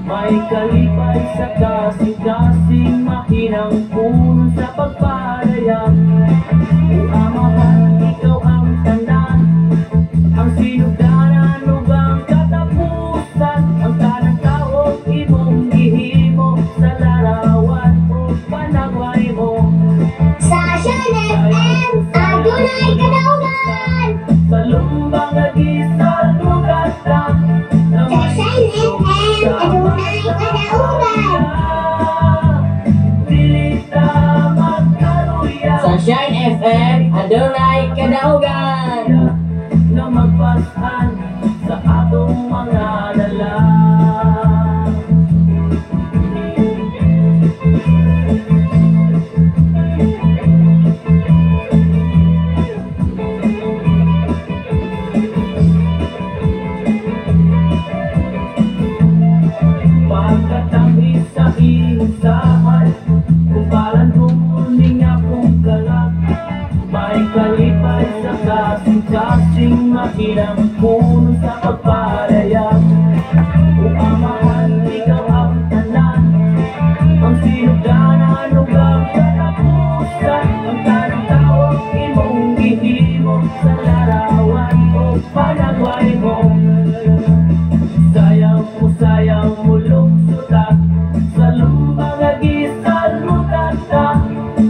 May kalipay sa kasing-kasing, mahinang puno sa pagpadayag. O Amahan, ikaw ang tanan, ang sinugdanan ug ang katapusan. Ang tanang tao imong gihimo sa larawan ug panagway mo. Sa Shine FM, adunay kadaugan. Sa lumbang nga gisalutan ta na Sa may Shine kusog FM, sa adunay kadaugan. Dili ta magkaluya Sa Shine FM, adunay kadaugan. Na magpasan sa atong mga dala. Pagkatamis sa iyong saad, kumparan huli nga kong kalat. May kalipay sa kasing-kasing, makinang puno sa pagpadayag. O Amahan, ikaw ang tanan, ang sinugdanan ug ang katapusan. Ang tanang tao imong gihimo sa larawan o panagway mo. Sayaw mo luksuta sa lumbang nga gisalutan ta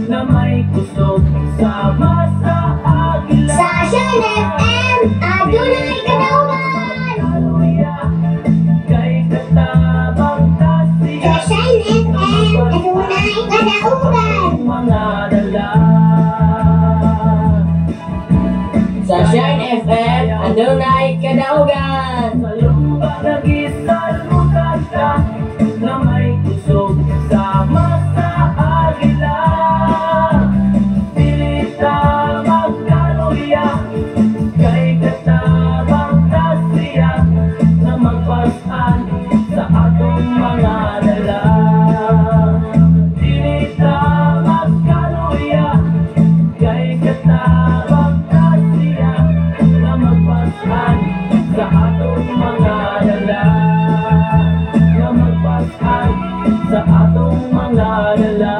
na may kusog sama sa agila. Sa Shine FM, adunay kadaugan. Hallelujah, kay katabang ta Sa siya Shine FM, adunay kadaugan. Mga dala. Sa Shine FM, adunay kadaugan. Sa lumba nga gisalutan ta na may kusog sama sa agila. Dili ta magkaluya kay katabang ta siya na magpasan sa atong mga dala. Dili ta magkaluya kay katabang ta siya na magpasan sa atong mga dala. Na magpasan sa atong mga dala.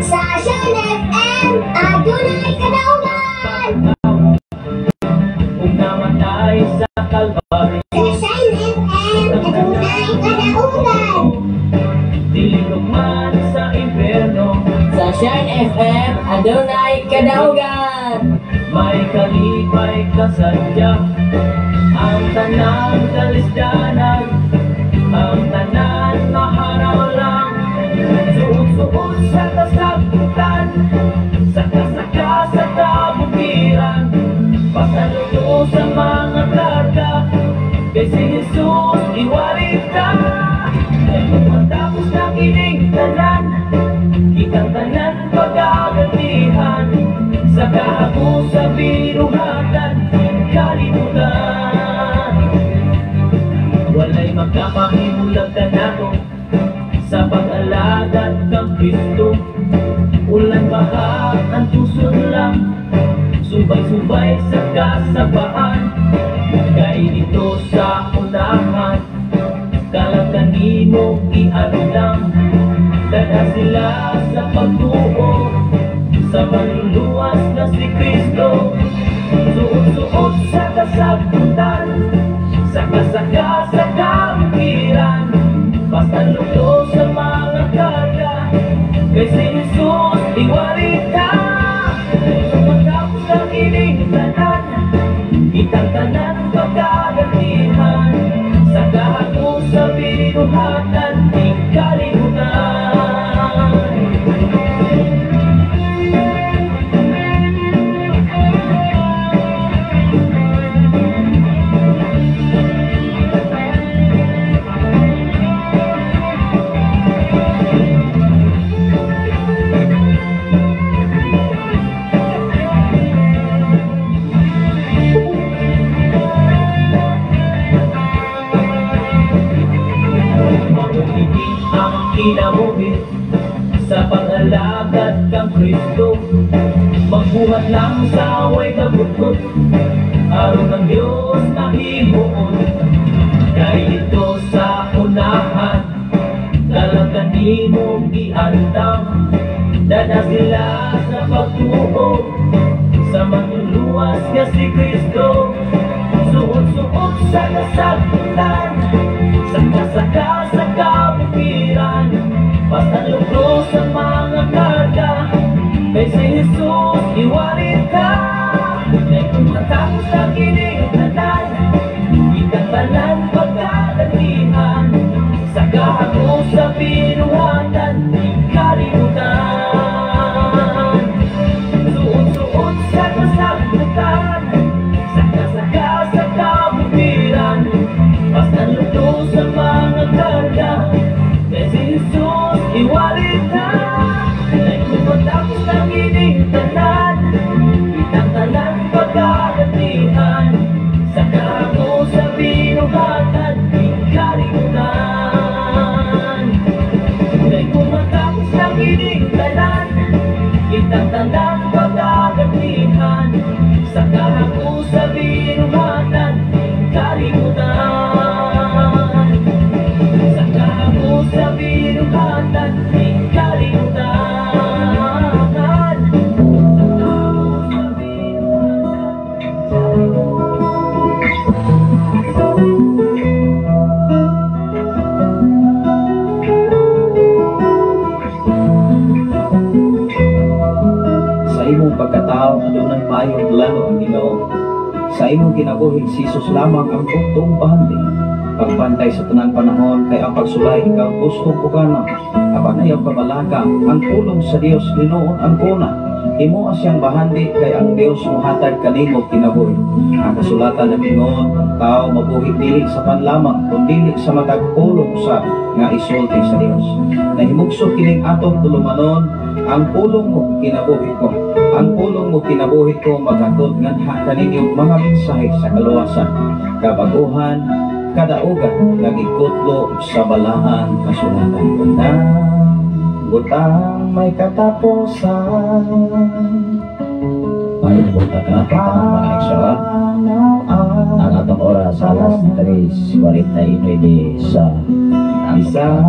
Sa Shine FM, adunay kadaugan. Ug namatay sa Kalbaryo, Sa Shine FM, adunay kadaugan. Dili man sa impyerno. Sa Shine FM, adunay kadaugan. May kalipay kasadya, ang tanang kalisdanan, ang tanan maharaw lang. Suot-suot sa kasagputan, saka-saka sa kabukiran. Pasaludo sa mga karga, kay si Jesus iwarita. Kay kung matapos na kining tanan, kitang tanan pagagantihan. Sa kahabo sa binuhatan, kalibutan. Walay magkapahimulag kanato sa pag-alagad kang Kristo. Ulan baha ang tuson lang, subay-subay sa kasabaan. Kay dito sa unahan, kalag kanimo iadlang. Dada sila sa pagtuo sa manluluwas na si Kristo. Suot-suot sa kasagutan, saka-saka sa kabukiran. Basta lukto sa mga karga, kay si Jesus iwarita. Matapos ang ining tanan, kitang tanan pagkagantihan. Sa kahago sa binuhatan, di kalimutan. Kinabuhi sa pag-alagad kang Kristo, magbuhat lang sa way kabukod, aron ang Diyos mahimuon. Kay dito sa unahan, talaga nimo giandam, dada sila sa pagtuo sa manluluwas nga si Kristo. Suot-suot sa nasagputan, saka-saka sa kabukiran, basta lugro sa mga karga, kay si Jesus iwalit ka. Kay kung matapos ang kining tanan, kitang tanan pagkagantihan, sa kahako sa binuhatan, di kalimutan. Suot-suot sa kasagputan, saka-saka sa kabukiran, basta lugto sa mga karga, kay si Jesus iwalit na. Kay kung matapos ang ining tanan, kitang tanan pagkagantihan, sa kahako sa binuhatan, di kalimutan. Kay kung matapos ang ining tanan, kitang tanan pagkagantihan, sa kahako sa binuhatan, di kalimutan. Sa kahako sa binuhatan, di kalimutan. Sa kahako sa binuhatan, di kalimutan. Sa imong pagkatao, adunay maayong plano ang Ginoo. Sa imong kinabuhi, si Jesus lamang ang buntong bahandi. Pagbantay sa tanang panahon kay ang pagsulay ikaw gusto pugana. Apan ayaw kabalaka, ang pulong sa Dios Ginoo ang kuna. Himoa siyang bahandi kay ang Dios mohatag kanimo kinabuhi. Ang kasulatan namingon, ang tao mabuhi dili sa panlamang kundi sa matag pulong sa nga isulti sa Dios. Nahimugso kining atong tulumanon, ang pulong mo kinabuhi ko. Ang pulong mo kinabuhi ko maghatod nganha kaninyo mga mensahe sa kaluwasan, kabaguhan, kadaugan nga gikutlo sa balaan kasulatan. Unang butang may katapusan. Maayong buntag kanatong mga igsoon. Ang atong oras alas 3:49 sa Isa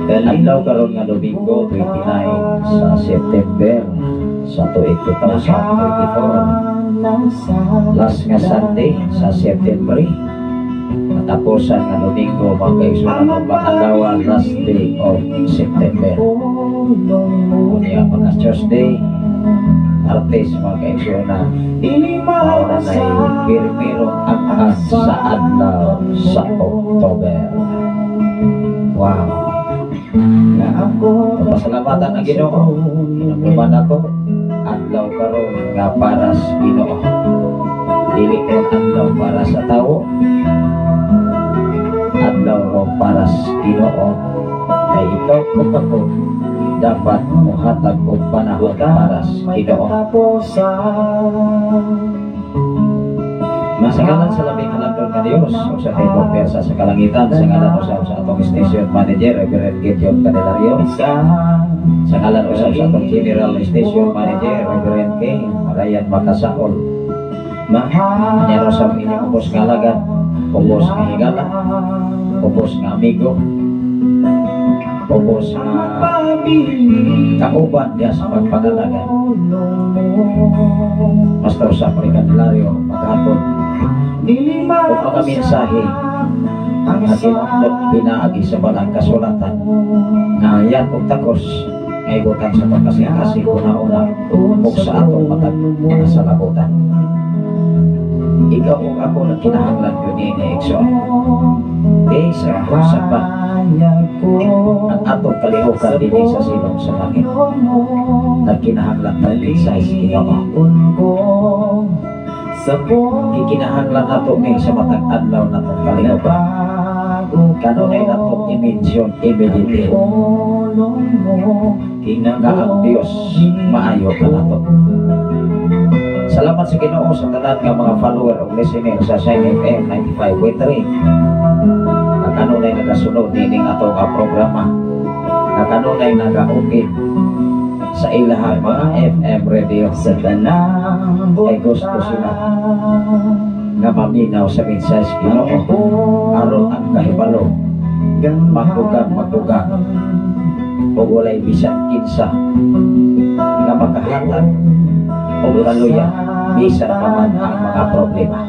adlaw karon nga Domingo 29 sa September sa tuig 2024. Last nga Sunday sa September. Katapusan nga Domingo, mga kaigsuonan, ang adlaw, last day of September. Unya mga Tuesday, Martes, mga kaigsuonan, mao na na'y pirmirong ang sa adlaw sa October. Wow! Pasalamatan ang Ginoo. Hinumduman nato adlaw karon nga para sa Ginoo. Dili ron adlaw para sa tawo. Adlaw ron para sa Ginoo. Kay ikaw ug ako dapat mohatag og panahon para sa Ginoo. Sa ngalan sa labing halangdon nga Dios o sa tibuok pwersa sa kalangitan, sa ngalan usab sa atong station manager, Reverend Gideon Candelario, sa ngalan usab sa atong general station manager, Reverend K. Ryan Makasaol, nya usab inyong ubos nga alagad, ubos nga higala, ubos nga amigo, ubos nga kauban diya sa pagpangalagan, Pastor Samuel Candelario, maghatod o mga mensahe nga tinuktok pinaagi sa balang kasulatan nga yan og takos nga ibutang sa pagkasing-kasing una-una ug sa atong matag mga salabutan. Ikaw ug ako nagkinahanglan yun ni igsoon. Di sa usa pa ang atong kalihukan dinhi sa silong sa langit. Nagkinahanglan ta mensahe sa Ginoo. Gikinahanglan nato ni sa matag adlaw natong kalihukan. Kanunay natong i-mention immediately nga ang Dios maayo kanato. Salamat sa Ginoo sa tanan nga mga follower ug listener sa Shine FM 95.3. Nga kanunay nagasunod nining ato nga programa. Na kanunay nag-open sa ilahang mga FM radio. Sa tanang Kay gusto sila nga maminaw sa mensahe sa Ginoo aron ang kahibalo magdugang magdugang ug walay bisan kinsa nga makahatag og kaluya bisan pa man ang mga problema.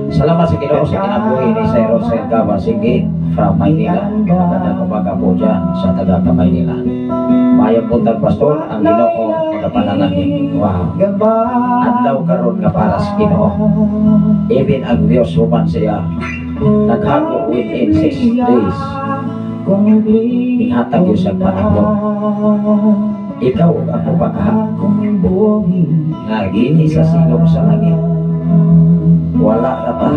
Salamat sa Ginoo sa kinabuhi ni Sir Rosel Gaba Sige from Maynila. Magandang umaga po dyan sa taga Maynila. Maayong buntag, Pastor, ang Ginoo magapanalangin. Wow. Adlaw karon nga para sa Ginoo. Even ang Dios human siya naghago within 6 days. Ihatag yun sa panahon. Ikaw ug ako pagha nga gini sa silong sa langit. Wala rata,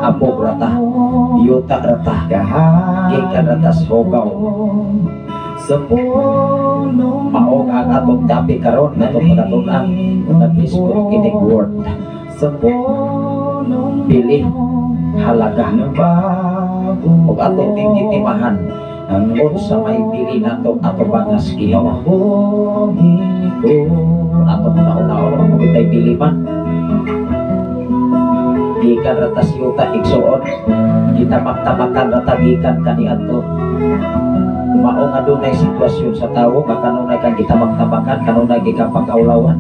apog rata, yuta rata, gikan rata sa hugaw. Sa punong Mao ang atong topic karon, atong pagkatun-an, nag-isgot kining word. Sa punong Bili, halaga. Nabago Ug atong tingkitimahan ang unsa may bili nato atubangas Ginoo. kinabuhi ko. Kung atong una-una kung kita'y bili man. Gikan ra tas yuta, igsuon, gitamak-tamakan ra ta gikan kaniadto. Mao nga dunay sitwasyon sa tawo nga kanunay kang gitamak-tamakan, kanunay gikapakaulawan.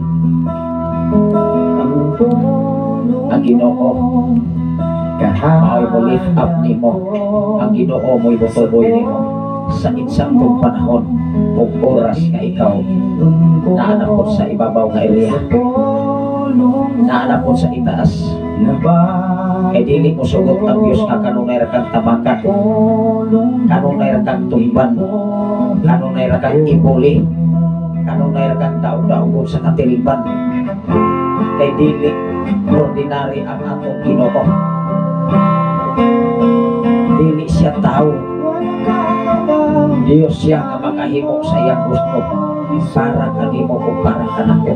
Ang punong Ang Ginoo mao'y mo lift up nimo. Ang Ginoo mo'y motuboy nimo sa insaktong panahon ug oras nga ikaw naa na pod sa ibabaw nga area, naa na pod sa itaas. Kay dili mo sugot ang Dios nga kanunay ra kang tamakan, kanunay ra kang tumban, kanunay ra kang ibuli, kanunay ra kang daog-daogon sa katilingban. Kay dili ordinary ang atong Ginoo. Dili siya tao. Dios siya nga makahimo sa iyang gusto para kanimo o para kanako.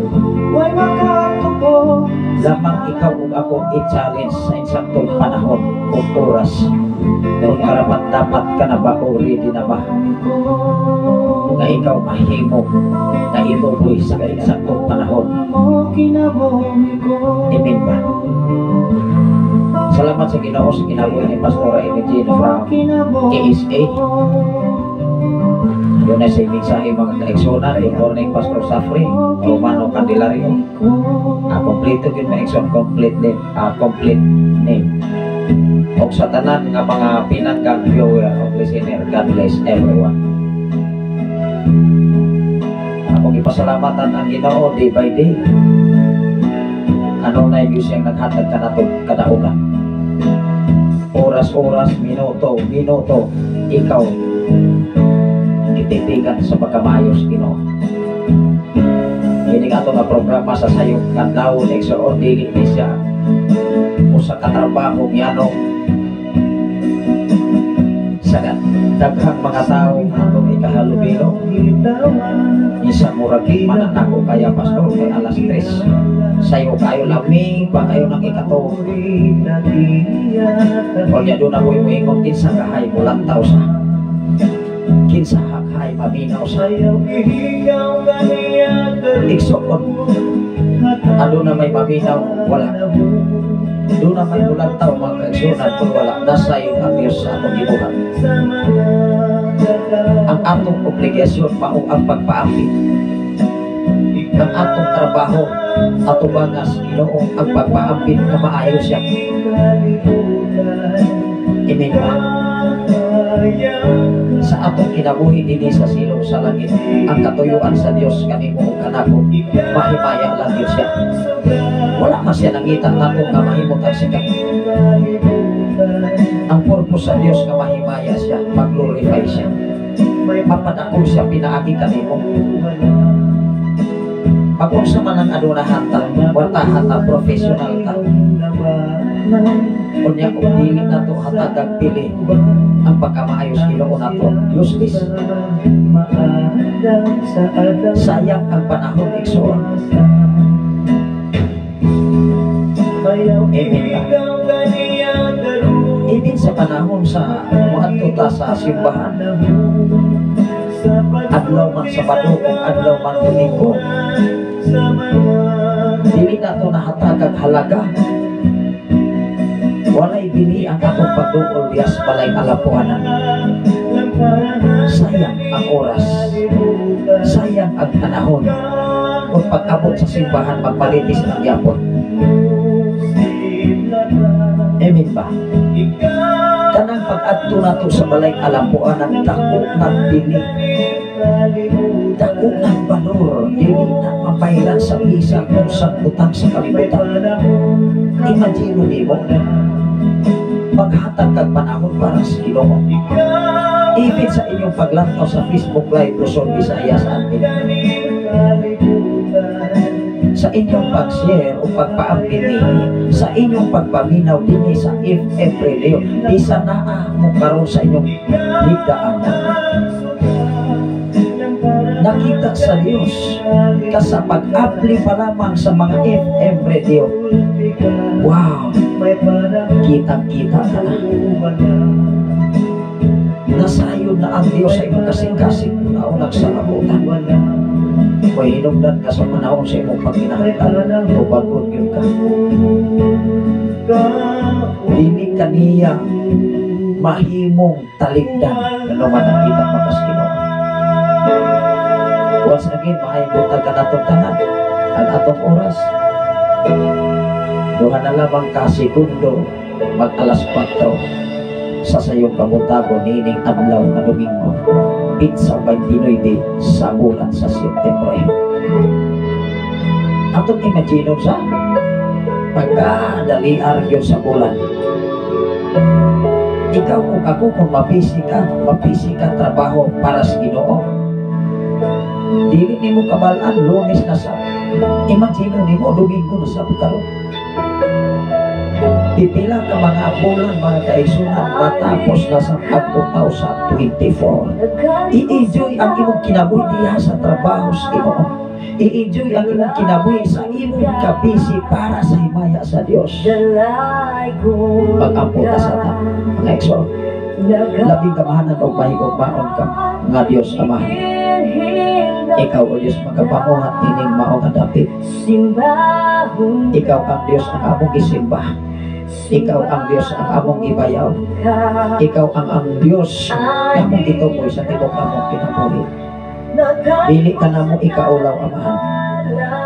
Lamang ikaw ug ako i-challenge sa insaktong panahon o oras kung karapat dapat ka na ba o ready na ba nga ikaw mahimo nga ituboy sa insaktong panahon. Amen ba? Salamat sa Ginoo sa kinabuhi ni Pastora Imogene from KSA. Yun ay sa mensahe, mga kaigsuonan. Good morning, Pastor Safri Romano Candelario. Kompleto yun, mga igsoon, complete name. Complete name. Og sa tanan nga mga pinanggang viewer o listener, God bless everyone. Ako gipasalamatan ang Ginoo day by day. Ano na yung siyang naghatag kanato kadaugan. Oras-oras, minuto, minuto, ikaw gititigan sa pagkamayos Ginoo. Kini ato nga programa sa Sayop Kadlawon, igsoon, dili ni siya usa ka trabaho yanong sa daghang mga tao atong ikahalubilo. Isa murag mananako kaya, Pastor, kay alas 3 sayo kayo, lami pa kayo ng ikato. Unya doon ako imuingon, kinsa kahay mulantaw sa, kinsa kahay maminaw sa, igsoon? Ano na may maminaw? Wala. Doon na may mulantaw, mga kaigsuonan? Kung wala, nasayo ang Diyos sa atong gibuhat. Ang atong obligasyon mao ang pagpaambit. Ang atong trabaho atubangas Ginoo ang pagpaambit nga maayo siya. Amen ba? Sa atong kinabuhi dinhi sa silong sa langit, ang katuyuan sa Dios kanimo ug kanako, mahimaya lang gyud siya. Wala man siya nangita nato nga mahimot ang sikat. Ang purpose sa Dios nga mahimaya siya, mag-glorify siya, mapadakol siya pinaagi kanimo. Pag unsa man ang adunahan ta, kwartahan ta, professional ta, unya kung dili nato hatagang pili ang pagkamaayos Ginoo nato, useless. Sayang ang panahon, igsoon. Amen ba? Even sa panahon sa muadto ta sa simbahan, adlaw man Sabado o adlaw man Domingo, dili nato nahatagag halaga. Walay bili ang atong pagduol diya sa balay alampuanan. Sayang ang oras, sayang ang panahon kung pag-abot sa simbahan, magmalitis lang gyapon. Amen ba? Kanang pag-adto nato sa balay alampuanan, dako ng bili, dako ng balor, dili na mapailan sa bisan unsang butang sa kalibutan. Imagine nimo, maghatag kag panahon para sa Ginoo. Ibig sa inyong paglantaw sa Facebook Live Luzon, Visayas, atin, sa inyong pag-share o pagpaambit niini, sa inyong pagpaminaw dinhi sa FM Radio, bisan naa mo karon sa inyong higdaan, nakita sa Dios ka sa pag-apply pa lamang sa mga FM radio. Wow, kitang-kita ka na. Nasayon na ang Diyos sa imong kasing-kasing una-unang sa labutan. May hinungdan ka sa panahon sa imong pagkinahanglan o bagod yun ka. Dili kaniya mahimong taligdan nga nakita makas Ginoo. Once again, maayong buntag kanatong tanan. Ang atong oras, 2 na lamang ka segundo mag alas 4 sa sayong kabuntagon niining adlaw nga Domingo, pitsa 29 sa bulan sa Setyembre. Atong imagine sa pagkadaliar gyud sa bulan. Ikaw kung ako, kung mabisi ka trabaho para sa Ginoo, dili nimo kabalaan Lunes na sa. Imagine nimo, Domingo na sa karon. Pipila ka mga bulan, mga kaigsunan, matapos na sa ang 2024. I-enjoy ang imong kinabuhi diha sa trabaho sa Ginoo. I-enjoy ang imong kinabuhi sa imong kabisi para sa himaya sa Dios. Pag-ampo ta sa ta, mga igsoon. Labing kamahanan og mahigugmaon ka nga Dios Amahan. Ikaw, O Dios, makapamuhat ining mao nga dapit. Ikaw ang Dios ang among gisimba. Ikaw ang Dios ang among gibayaw. Ikaw ang Dios nga among gituboy sa tibuok among kinabuhi. Dili ka namo ikaulaw, Amahan.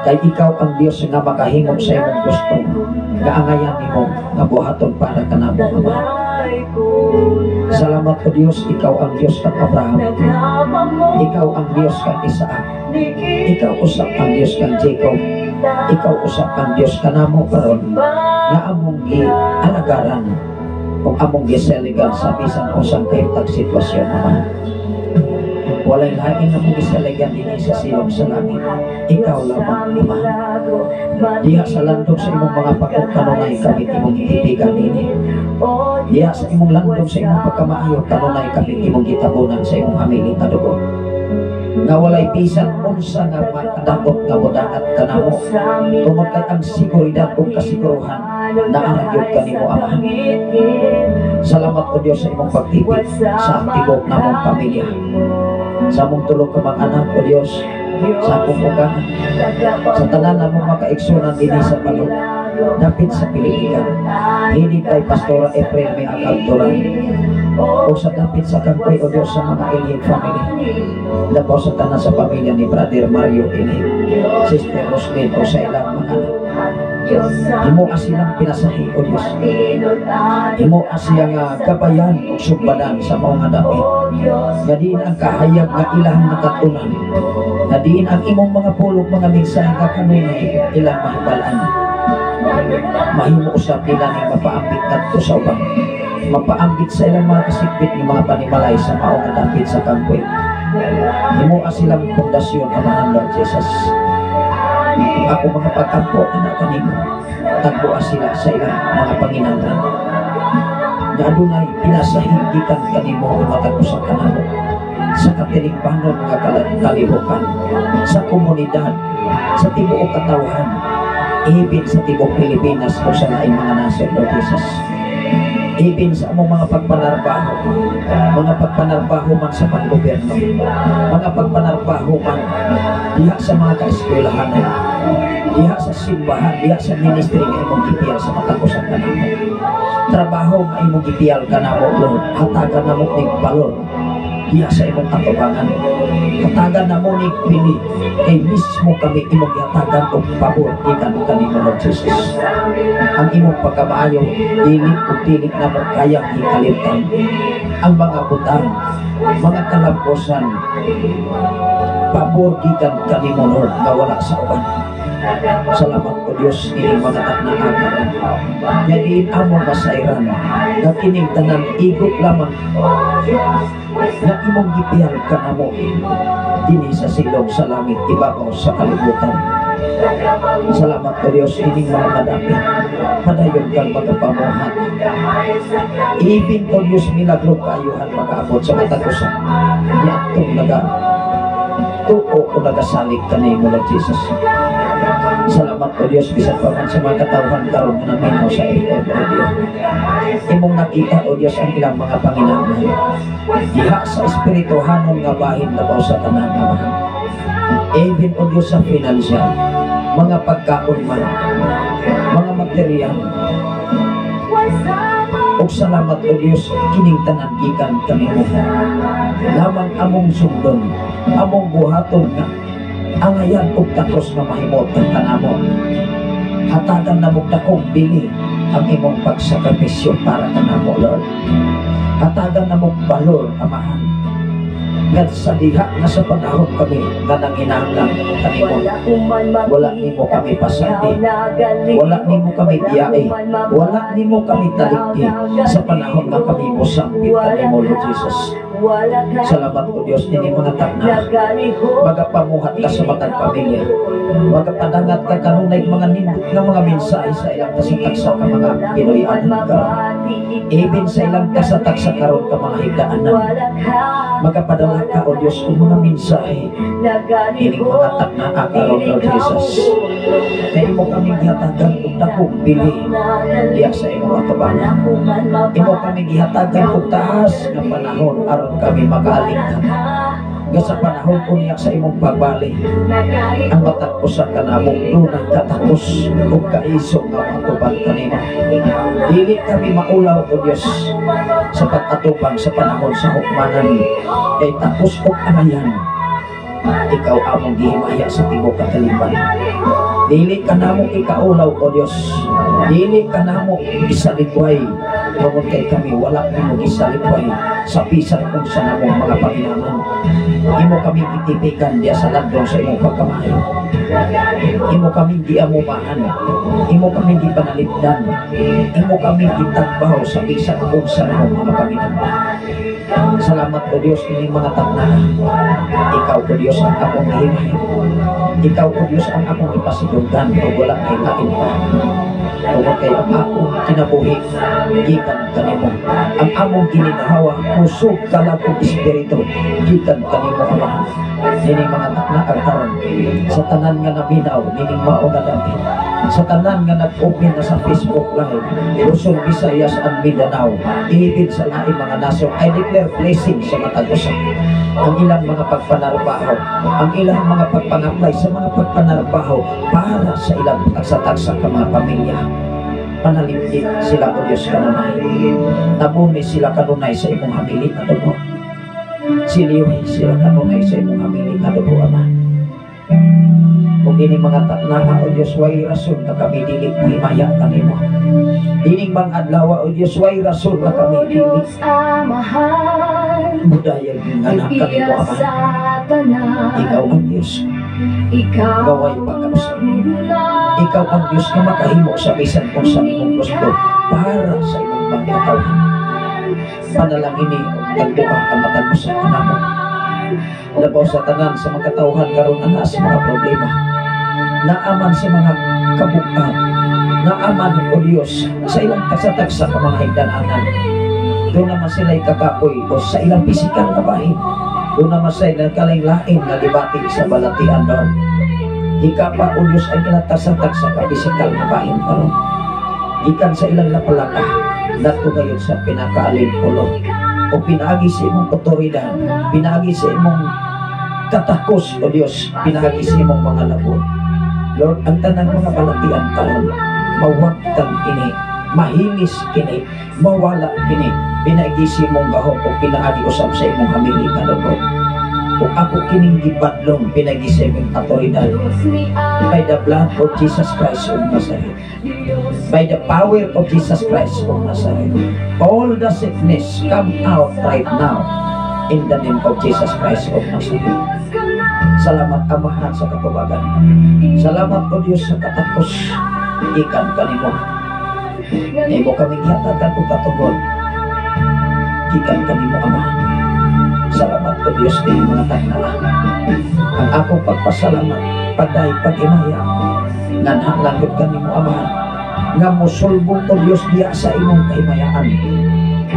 Kay ikaw ang Dios nga makahimo sa imong gusto, nga angayan nimo nga buhaton para kanamo, Amahan. Salamat, O Dios, ikaw ang Dios kang Abraham. Ikaw ang Dios kang Isaac. Ikaw usab ang Dios kang Jacob. Ikaw usab ang Dios kanamo karon nga among gialagaran ug among giseligan sa bisan usang kahimtang sitwasyon, Amahan. Walay lain nga among giseligan dinhi sa silong sa langit. Ikaw lamang, Amahan. Diha sa landong sa imong mga pagkok, kanunay kami imong gitipigan dinhi. Diha sa imong landong sa imong pagkamaayo, kanunay kami imong gitabunan sa imong hamili nga dugo. Nga walay bisan unsa nga makadakot nga modangat kanamo tungod kay ang seguridad ug kasiguruhan naa gyud kanimo, Amahan. Salamat, O Dios, sa imong pagtipig sa tibok namong pamilya. Sa among tulo ka mga anak, O Dios, sa akong ugangan, sa tanan namong makaigsunan dinhi sa balod, dapit sa Pilipinas, hindi kay Pastora Efrem may agabturan, o sa dapit sa Kangkoy, O Diyos, sa mga Ilhig family. Labaw sa tanan sa pamilya ni Brother Mario Ilhig, Sister Roslyn, o sa ilang mga anak. Imo silang pinasahi, O Diyos. Imo siya nga gabayan o sumbadan sa mga dapit. Nga diin ang kahayag nga ilang nakatunan. Nga diin ang imong mga pulong, mga mensahe nga kanunay ilang mahibalaan. Mahimo usab nila ning mapaambit ngadto sa uban. Mapaambit sa ilang mga kasikbit ng mga panimalay sa mao nga dapit sa Kangkoy. Himo silang pundasyon, Amahan Lord Jesus. Ako mga pag-ampo anak kanimo, tagboa sila sa ilang mga panginahanglan. Nga adunay pinasahin gikan kanimo ang matag usa kanamo sa katilingbanon nga kalihukan, sa komunidad, sa tibuok katawhan, ibig sa tibuok Pilipinas o sa laing mga nasod, Lord Jesus. Even sa among mga pagpanarbaho man sa panggobyerno, mga pagpanarbaho man diha sa mga kaeskwelahanan, diha sa simbahan, diha sa ministry nga imong gipiyal sa matag usa kanamo. Trabaho nga imong gipiyal kanamo, Lord, hatagan namo nig balor diha sa imong atubangan. Hatagan namo nig pili kay mismo kami imong gihatagan og pabor gikan kanimo, Lord Jesus. Ang imong pagkamaayo, dili ug dili namo kayang hikalimtan. Ang mga butang, mga kalamposan, pabor gikan kanimo, Lord, nga wala sa uban. Salamat o Diyos ining mga taknaa karon. Nga diin among masayran nga kining tanan igo lamang nga imong gipiyal kanamo dinhi sa silong sa langit, ibabaw sa kalibutan. Salamat o Diyos ining mga kadapit. Padayon kang magapamuhat. Even o Diyos, milagro kaayuhan makaabot sa matag usa. Niadtong naga tuo o nagasalig kanimo, Lord Jesus. Salamat o Diyos bisan pa man sa mga katawhan karon nga naminaw sa FM Radio. Imong nakita o Diyos ang ilang mga panginahanglan. Diha sa espirituhanon nga bahin labaw sa tanan, Amahan. Even o Diyos sa financial, mga pagkaon man, mga material. Og salamat o Diyos kining tanan gikan kanimo. Lamang among sundon, among buhaton nga angayan og takos nga mahimot ang kanamo. Hatagan namo dakong bili ang imong pagsakripisyo para kanamo, Lord. Hatagan namo balor, Amahan. Nga sa diha nga sa panahon kami nga nanginahanglan kanimo, wala nimo kami pasandi, wala nimo kami biyae, wala nimo kami talikdi sa panahon nga kami mosambit kanimo, Lord Jesus. Salamat o Diyos nini mga takna. Magapamuhat ka sa matag pamilya. Magapadangat ka kanunay mga nindot nga mga mensahe sa ilang kasatagsa ka mga Pinoy-anon karon. Even sa ilang kasatagsa karon ka mga higdaanan. Magapadala ka o Diyos og mga mensahe ining mga takna karon, Lord Jesus. Na imo kaming gihatagan og dakong bili diya sa imong atubangan. Imo kami gihatagan og taas nga panahon aron kami makaalingkad. Nga sa panahon unya sa imong pagbali, ang matag usa kanamo dunay katakos ug kaisog nga matubang kanimo. Dili kami maulaw o Dios sa pag-atubang sa panahon sa hukmanan kay takos og anayan ikaw among gihimaya sa tibuok katalimban. Dili ka namo ikaulaw o Dios. Dili ka namo isalikway tungod kay kami wala nimo gisalipway sa bisan kung sa namong mga panginahanglan. Imo kami gitipikan diya sa landong sa imong pagkamaayo. Imo kami giamumahan. Imo kami gipanalipdan. Imo kami gitagbaw sa bisan kung sa namong mga panginahanglan. Salamat o Diyos ining mga takna. Ikaw o Diyos ang akong gihimay. Ikaw o Diyos ang akong ipasidunggan o wala kay lain pa. Tungod kay ang akong kinabuhi gikan kanimo. Ang among gininhawa, kusog, kalag ug espiritu gikan kanimo, Ama. Nining mga takna karon sa tanan nga naminaw nining mao nga dapit. Sa tanan nga nag-open na sa Facebook Live, Luzon, Visayas and Mindanao, even sa laing mga nasyon, I declare blessing sa matag usa. Ang ilang mga pagpanarbaho, ang ilang mga pagpangaplay sa mga pagpanarbaho para sa ilang tagsa-tagsa ka mga pamilya. Panalipdi sila o Diyos kanunay. Tabuni sila kanunay sa imong hamili nga dugo. Siliyuhi sila kanunay sa imong hamili nga dugo, Ama. Kung dini mga taknaa o Diyos, way rason na kami dili mohimaya kanimo. Dining mga adlaw o Diyos, way rason na kami dili Diyos Amahan, mudayag nga na kanimo, Nagpiya Ama. sa tanan. Ikaw ang Diyos. Ikaw Gaway pagkausap. ang Ikaw ang Diyos nga makahimo sa bisan kung sa imong gusto para sa imong mga katawhan. Panalangin ni tagbuka ang matag usa kanamo. Labaw sa tanan sa mga katawhan karon ana sa mga problema. Naaman sa mga kabukan. Naaman o Diyos sa ilang tagsa-tagsa ka mga higdananan. Doon naman sila kakapoy o sa ilang pisikal na bahin. Doon naman sila kalain-lain nga gibati sa balatian, Lord. Hikapa o Diyos ang ilang tagsa-tagsa ka pisikal na bahin karon. Gikan sa ilang lapalapa. Ngadto gayud sa pinakaalimpulo o pinaagi sa imong otoridad, pinaagi sa imong katakos, O Dios, pinaagi sa imong mga labot. Lord, ang tanang mga balatian karon, mawagtang kini, mahimis kini, mawala kini, pinaagi sa imong gahom o pinaagi usab sa imong hamili nga dugo. Kung ako kining gibadlong, pinaagi sa imong otoridad, by the blood of Jesus Christ of Nazareth, by the power of Jesus Christ of Nazareth, all the sickness come out right now in the name of Jesus Christ of Nazareth. Salamat, Amahan, sa katubagan. Salamat, O Diyos, sa katakos gikan kanimo. Imo kaming hatagan og katugon gikan kanimo, Amahan. Salamat, O Diyos, ni mga tagna. Ang akong pagpasalamat, paday pag-imaya, nganha gud kanimo, Amahan, nga musulbong, O Diyos, diya sa imong kahimayaan.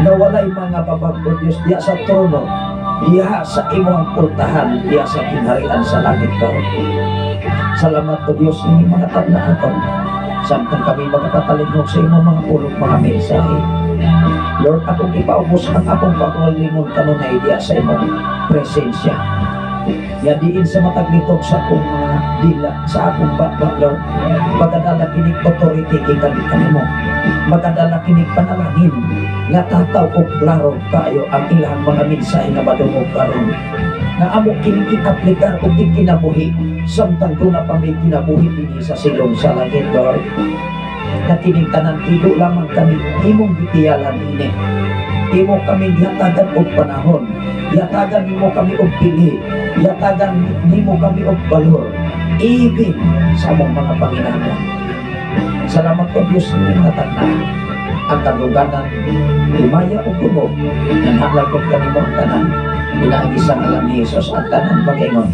Nga walay mga babag, O Diyos, diya sa trono, diya sa imong pultahan, diya sa gingharian sa langit karon. Salamat, O Diyos, ni mga tagna aton. Samtang kami magpatalingog sa imong mga pulong, mga mensahe. Lord, akong ipaubos ang akong pagkalingon kanunay diya sa imong presensya. Ya diin sa matag litok sa akong mga dila, sa akong baba, Lord, magadala kinig authority gikan kanimo. Magadala kinig panalangin nga tataw og klaro kayo ang ilang mga mensahe nga madungog karon. Nga amo kining i-aplikar og ikinabuhi samtang duna pa may kinabuhi dinhi sa silong sa langit, Lord. Nga kining tanan ido lamang kami imong gitiyalan ini. Imo kami gihatagan og panahon. Gihatagan nimo kami og pili. Gihatagan nimo kami og balor. Even sa among mga panginahanglan. Salamat, O Diyos, sa mga tagna. Ang kaduganan, himaya o dungog, nanghalagod ko kanimo ang tanan. Pinaagi sa ngalan ni Jesus ang tanan pag-ingon.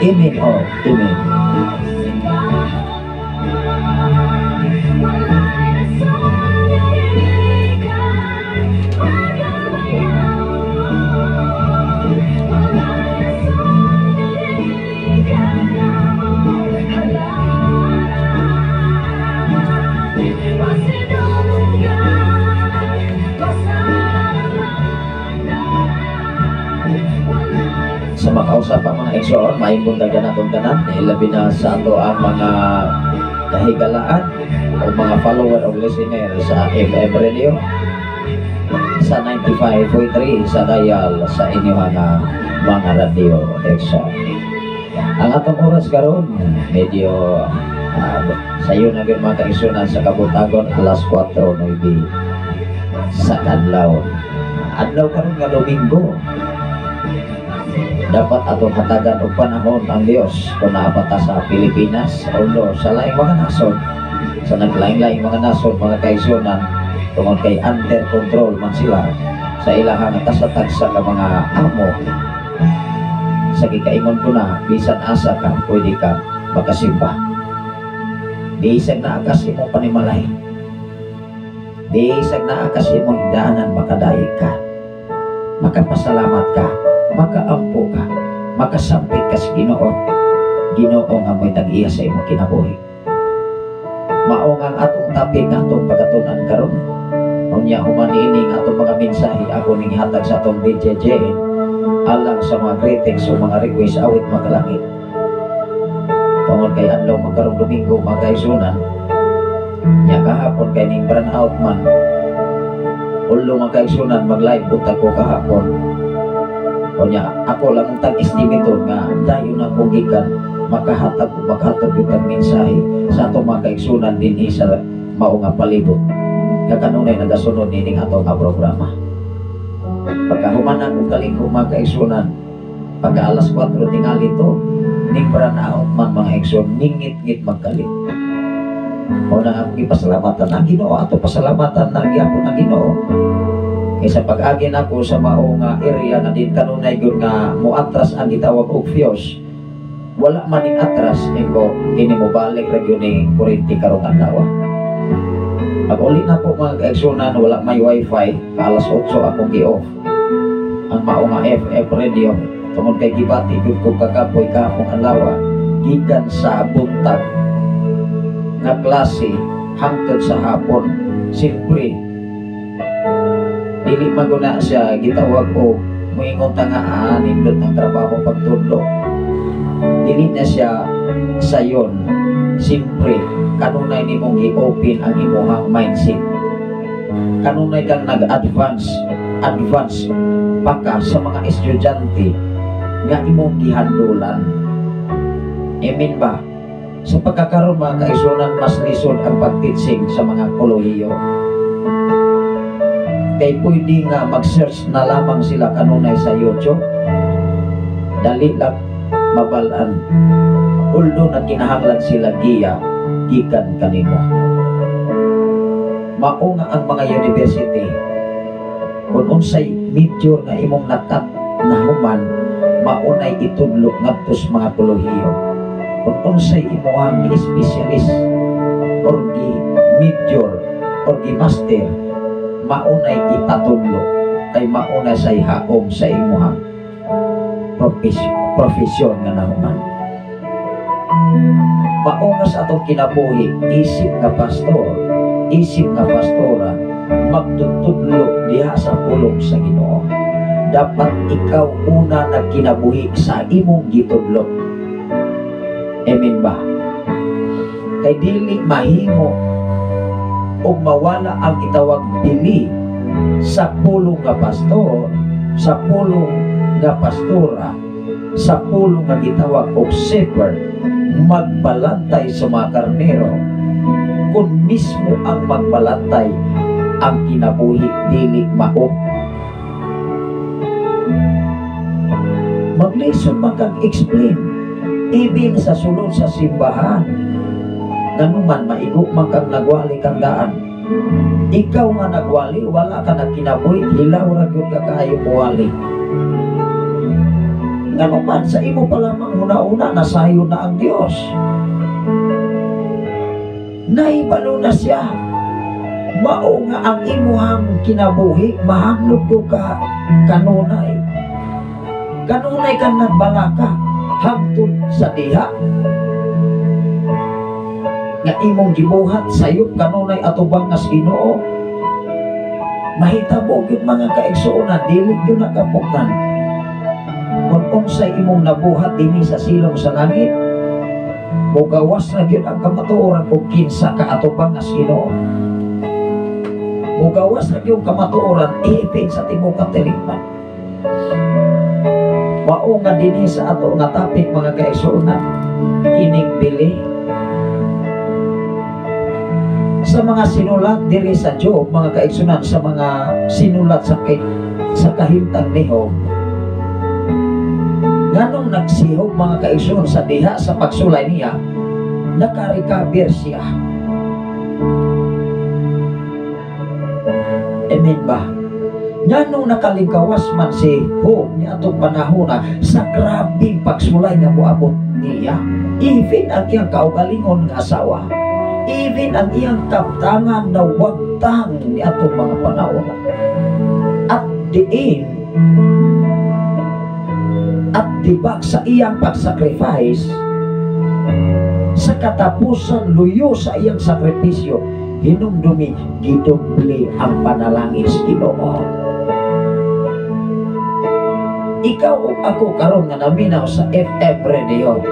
Amen o Amen. Sa makausap ang mga igsoon, maayong buntag natong tanan, labi na sa ato ang mga kahigalaan o mga follower o listener sa FM Radio sa 95.3 sa dial sa inyong mga radio igsoon. Ang atong oras karon medyo sayo na gyud, mga kaigsunan, sa kabuntagon, alas 4:09 sa kadlaw. Adlaw karon nga Domingo, dapat atong hatagan og panahon ang Dios kung naa pa ta sa Pilipinas, although sa laing mga nasod, sa naglaing-laing mga nasod, mga kaigsunan, tungod kay under control man sila sa ilahang tasa-tagsa ka mga amo. Sa gikaingon ko na bisan asa ka pwede ka makasimba, bisag naa ka sa imong panimalay, bisag naa ka sa imong daanan, makadayeg ka, makapasalamat ka, makaampo ka, makasampit ka sa Ginoo. Ginoo nga mo'y tag-iya sa imong kinabuhi. Mao nga ang atong topic nga atong pagatunan karon. Unya human niini nga atong mga mensahe, ako ning hatag sa atong DJ JN alang sa mga greetings o mga request awit makalangit. Tungod kay adlaw magkarong Domingo, mga kaigsunan, nya kahapon kay ning brownout out man. Ulo, mga kaigsunan, mag-live buntag ko kahapon. Unya ako lang ang tag-estimate nga dayon na ko gikan makahatag o makahatag yung tag mensahe sa atong mga kaigsunan dinhi sa mao nga palibot nga kanunay nagasunod nining atong nga programa. Pagkahuman akong kaliko, mga kaigsunan, pagka alas 4 tingali to, ning brownout man, mga igsoon, ningit-ngit magkalit. O na akong ipasalamatan ang Ginoo, ato pasalamatan na gyapon ang Ginoo. Kaysa pag-agi nako sa mao nga area nga din kanunay gyud nga moatras ang gitawag og fuse, wala man ning atras ko kini mobalik ra gyud ni kuryente karong adlaw. Pag uli na po, mga kaigsunan, wala may wifi, alas 8 akong gi-off ang mao nga FM radio tungod kay gibati gyud ko kagapoy kahapon adlaw gikan sa buntag nga klase hangtod sa hapon. Siyempre, dili man na siya gitawag o muingon ta nga nindot ang trabaho pagtudlo. Dili na siya sayon. Siyempre, kanunay nimong gi-open ang imuhang mindset. Kanunay kang nag-advance, advance pa ka sa mga estudyante nga imong gihandulan. Amen ba? Sa pagkakaroon, mga kaigsuonan, mas lisod ang pag-teaching sa mga kolehiyo. Kay pwede nga mag-search na lamang sila kanunay sa YouTube. Dali lang mabalaan. Although nagkinahanglan sila giya gikan kanimo. Mao nga ang mga university, kung unsay major nga imong nakat nahuman, maunay itudlo ngadto sa mga kolehiyo. Kung unsay imong gi-specialist or gi major or gi master, maunay ipatudlo kay mauna say haom sa imuhang profesyon nga nahuman. Mao nga sa atong kinabuhi, isip nga pastor, isip nga pastora, magtutudlo diha sa pulong sa Ginoo, dapat ikaw una nagkinabuhi sa imong gitudlo. Amen ba? Kay dili mahimo og mawala ang itawag bili sa pulong nga pastor, sa pulong nga pastora, sa pulong nga gitawag og shepherd, magbalantay sa mga karnero, kung mismo ang magbalantay ang kinabuhi dili mao. Maglisod man kang explain even sa sulod sa simbahan, nganuman maigo man kang nagwali kang daan. Ikaw nga nagwali, wala ka nagkinabuhi, hilaw ra gyud ka kaayo muwali. Nganuman sa imo pa lamang huna-huna, nasayo na ang Dios. Nahibalo na siya. Mao nga ang imuhang kinabuhi, mahanglod ko ka kanunay. Kanunay kang nagbalaka hangtod sa diha nga imong gibuhat sayop kanunay atubang nga sa Ginoo. Mahitabo gyud, mga kaigsuonan, dili gyud nakapugnan. Kung unsay imong nabuhat dinhi sa silong sa langit, mugawas na gyud ang kamatuoran kung kinsa ka atubang nga sa Ginoo. Mugawas na gyud kamatuoran ipin sa tibuok katilingban. Mao nga dinhi sa ato nga topic, mga kaigsuonan, kining bili sa mga sinulat diri sa Job, mga kaigsuonan, sa mga sinulat sa kahimtang ni Job. Nganong nagsihog, mga kaigsuonan, sa diha sa pagsulay niya, nakarecover siya. Amen ba? Nganong nakalingkawas man si Job niya atong panahon sa grabing pagsulay nga moabot niya, even ang iyang kaugalingon nga asawa, even ang iyang kaptangan na wagtang ni atong mga panahon. At diin, at dibak sa iyang pagsacrifice, sa katapusan luyo sa iyang sakripisyo, hinumdumi gidoble ang panalangin sa Ginoo. Ikaw ug ako karon nga naminaw sa FM radio,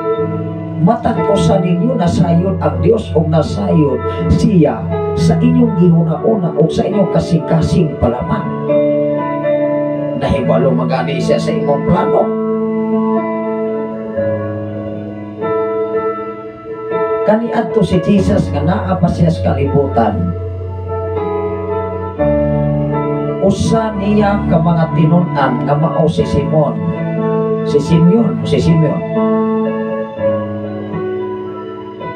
matag usa ninyo nasayon ang Dios ug nasayon siya sa inyong gihuna-una ug sa inyong kasing-kasing palaman. Nahibalo magani siya sa imong plano. Kaniadto si Jesus nga naa pa siya sa kalibutan, usa niya ka mga tinun-an nga mao si Simon, si Simeon, si Simeon.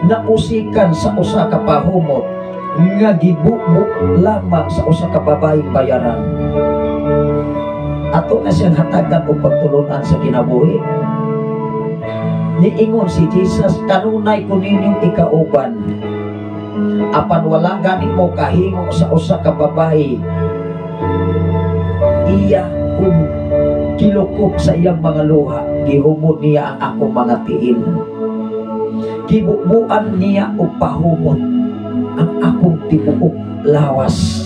Nausikan sa usa ka pahumot nga gibubo lamang sa usa ka babaeng bayaran. Ato na siyang hatagan og pagtulunan sa kinabuhi. Niingon si Jesus, kanunay ko ninyong ikauban, apan wala gani mo kahimo sa usa ka babae. Iya kung kilukop sa iyang mga luha, gihumod niya ang akong mga tiil. Gibubuan niya og pahumot ang akong tibuok. lawas.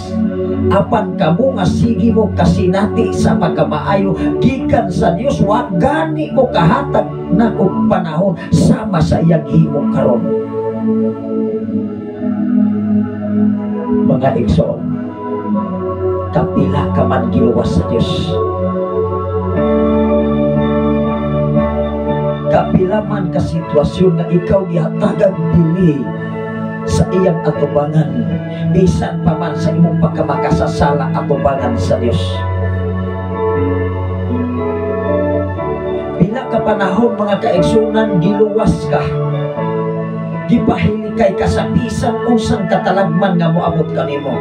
Apan kamo nga sige mo kasinati sa pagkamaayo gikan sa Dios, wa gani mo kahatag na og panahon sama sa iyang himo karon. Mga igsoon, kapila ka man giluwas sa Dios, kapila man ka sitwasyon na ikaw gihatagang dili sa iyang atubangan, bisan pa man sa imong pagkamakasasala atubangan sa Dios. Pila ka panahon mga kaigsunan giluwas ka, gipahilikay ka sa bisan unsang katalagman nga moabot kanimo.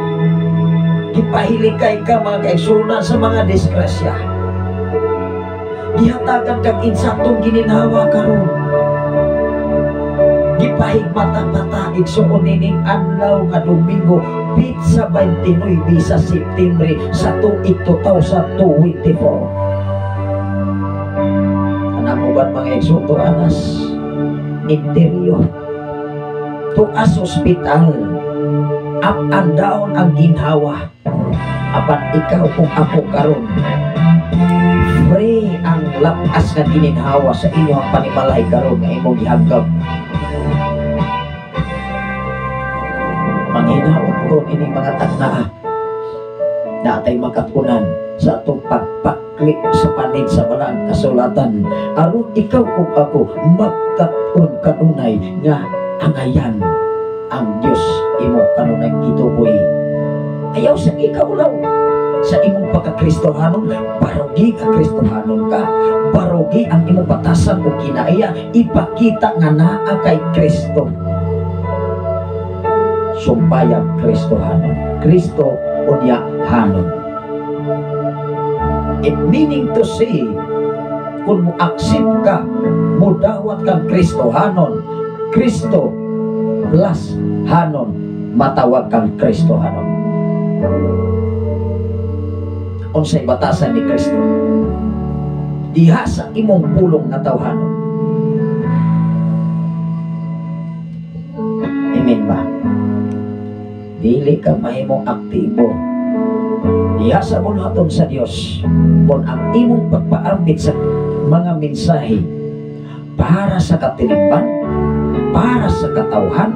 Gipahilikay ka mga kaigsunan sa mga disgrasya. Gihatagan kag insaktong gininhawa karon. Gipahigmata-mata igsuon nining adlaw nga Domingo, pitsa 29 sa Septembre sa tuig 2024. Anak uban mga igsoon to anas interior, tuas ospital, up and down ang ginhawa. Apan ikaw kung ako karon, free ang lapas nga gininhawa sa inyong panimalay karon nga imong gihanggap. Manghinaot ko ining mga tagnaa na atay makatunan sa atong pagpakli sa panid sa balang kasulatan, aron ikaw ug ako magkat-on kanunay nga angayan ang Dios imo kanunay gituboy. Ayaw sa ikaw law sa imong pagkakristohanon, barugi ka Kristohanon ka, barugi ang imong batasan o kinaiya, ipakita nga naa kay Kristo. Sumpayang Kristohanon, Kristo unya hanon. It meaning to say, kung mo accept ka, mudawat kang Kristohanon, Kristo plus hanon, matawag kang Kristohanon. Unsay batasan ni Kristo? Diha sa imong pulong nga tawhanon. Amen ba? Dili ka mahimong aktibo diha sa buluhaton sa Dios kung ang imong pagpaambit sa mga mensahe para sa katilingban, para sa katawhan,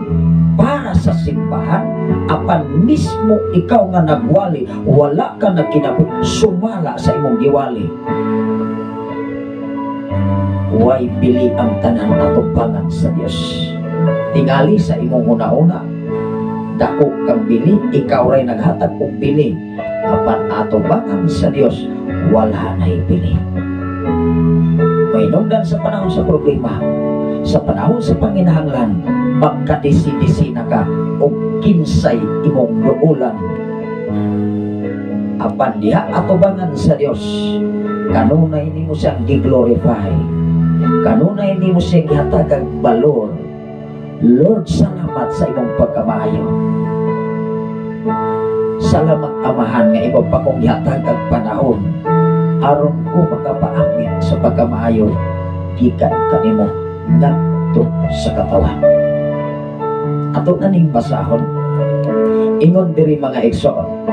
para sa simbahan, apan mismo ikaw nga nagwali, wala ka nagkinabot, sumala sa imong giwali. Way bili ang tanan atubangan sa Dios. Tingali sa imong una-una, dako kang bili, ikaw ray naghatag og bili, apan atubangan sa Dios, wala na'y bili. Mainungdan sa panahon sa problema, sa panahon sa panginahanglan, magkadisi-disi na ka o kinsay imong luulan. Apan diha atubangan sa Dios, kanunay nimo siyang gi-glorify, kanunay nimo siyang gihatagag balor. Lord, salamat sa imong pagkamaayo. Salamat Amahan nga imo pa kong gihatagag panahon aron ko makapaambit sa pagkamaayo gikan kanimo ngadto sa katawan. Ato na ning basahon. Ingon diri mga igsoon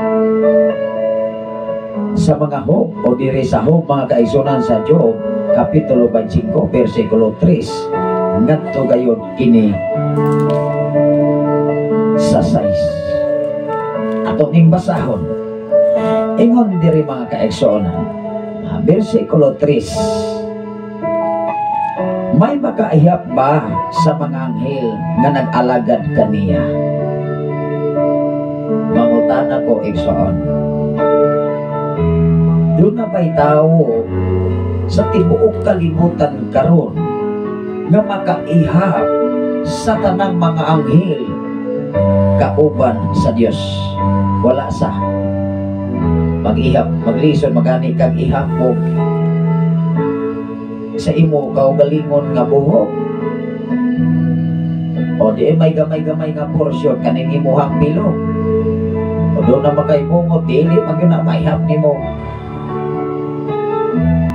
sa mga Job o diri sa Job mga kaigsunan sa Job kapitulo 25 bersikulo 3 ngadto gayon kini sa 6. Ato ning basahon. Ingon diri mga kaigsuonan, bersikulo 3, may makaihap ba sa mga anghel nga nag-alagad kaniya? Mangutana ko igsoon, doon na ba'y tao sa tibuok kalibutan karon nga makaihap sa tanang mga anghel kauban sa Dios? Wala sa mag-ihap, maglison, magani kag ihap mo sa imo kaugalingon nga buhok, o di may gamay-gamay nga porsyon kaning imuhang bilog, o doon na makaibungot, dili man yun na maihap nimo.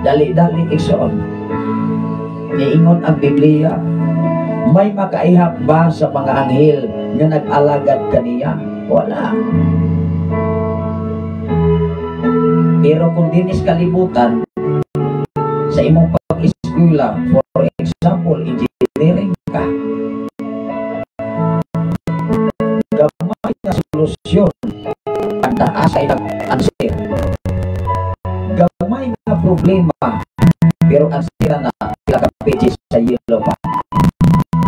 Dali-dali igsoon, niingon ang Biblia, may makaihap ba sa mga anghel nga nag-alagad kaniya? Wala. Pero kung dinis kalibutan sa imong pag-eskwela, for example, engineering ka, gamay na solusyon ang taas ay nag-answer. Gamay na problema pero ang sira na pila ka pages sa yellow pa.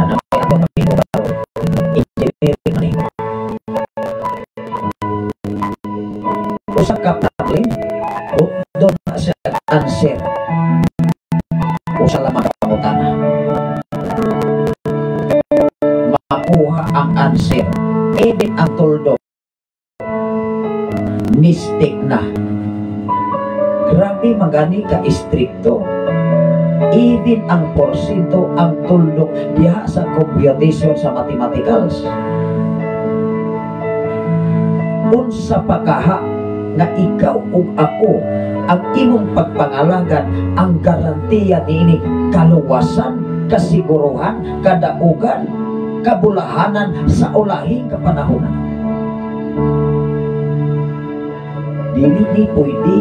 Ano kaya ito kami engineering ni. Usa ka problem, doon na siya answer. Usa lamang ka pangutana. Makuha ang answer. Edit ang tuldok. Mistake na. Grabe magani ka istrikto. Even ang porsyento ang tuldok diha sa computation sa mathematicals. Unsa pa kaha nga ikaw ug ako ang imong pagpangalagan ang garantiya niini kaluwasan, kasiguruhan, kadaugan, kabulahanan sa ulahing kapanahonan. Dili ni pwede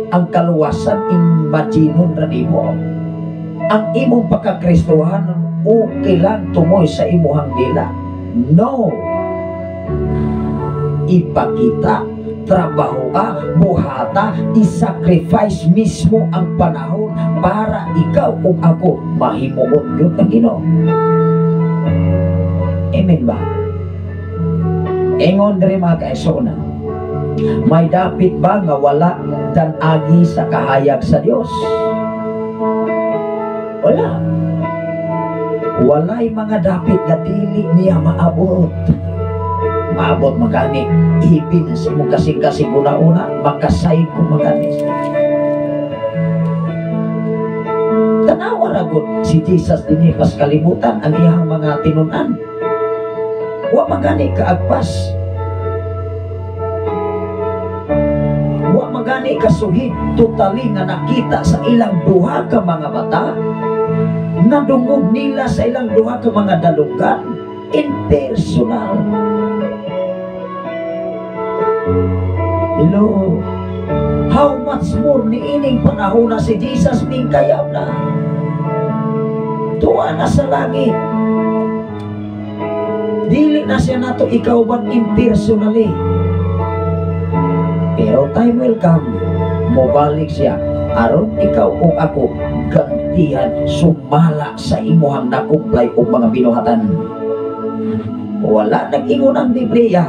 ang kaluwasan imaginon ra nimo. Ang imong pagkakristohanon okay lang tumoy sa imuhang dila. No. Ipakita, trabahoa, buhata, isacrifice mismo ang panahon para ikaw ug ako mahimuot gyud ang Ginoo. Amen ba? Ingon diri mga kaigsoona, may dapit ba nga wala dan-agi sa kahayag sa Dios? Wala. Walay mga dapit nga dili niya maabot. Maabot magani ibin sa imong kasing-kasing una-una, makasay ko magani. Tanawa ra gud si Jesus dinhi pas kalibutan ang iyang mga tinun-an. Wa magani kaagpas. Wa magani kasuhid totally nga nakita sa ilang duha ka mga mata, nadungog nila sa ilang duha ka mga dalunggan, impersonal. Hello. How much more niining panahon na si Jesus mingkayab na. Tuwa na sa langit. Dili na siya nato ikauban impersonally. Pero time will come, mobalik siya aron ikaw o ako gantihan sumala sa imuhang nakumplay og mga binuhatan. Wala nag-ingon ang Biblia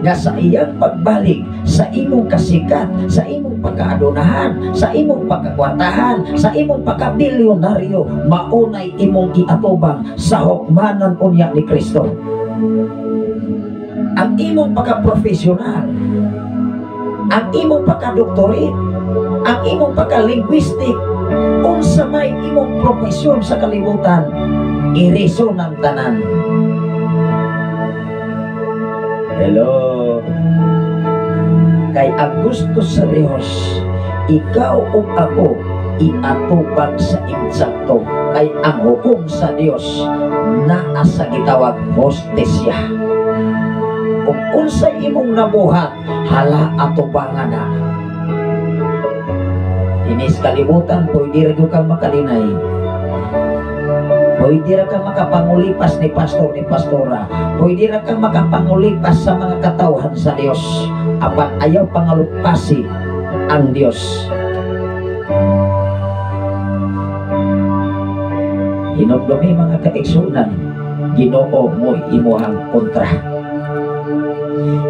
nga sa iyang pagbalik, sa imong kasikat, sa imong pagkaadunahan, sa imong pagkakwartahan, sa imong pagkabilionaryo, maunay imong iatubang sa hukmanan unya ni Kristo. Ang imong pagka-profesional, ang imong pagka-doktorate, ang imong pagka-linguistic, unsa may imong profesyon sa kalibutan, iriso ng tanan. Hello. Kay ang gusto sa Dios, ikaw ug ako iatubang sa insakto. Kay ang hukom sa Dios naa sa gitawag hostesya. Ug unsay imong nabuhat, hala atubangan na. Inis kalibutan, pwede ra gyud kang makalinay. Pwede ra kang makapangulipas ni pastor ni pastora. Pwede ra kang makapangulipas sa mga katawhan sa Dios. Apan ayaw pangalupasi ang Dios. Hinumdumi mga kaigsunan, Ginoo mo'y imuhang kontra.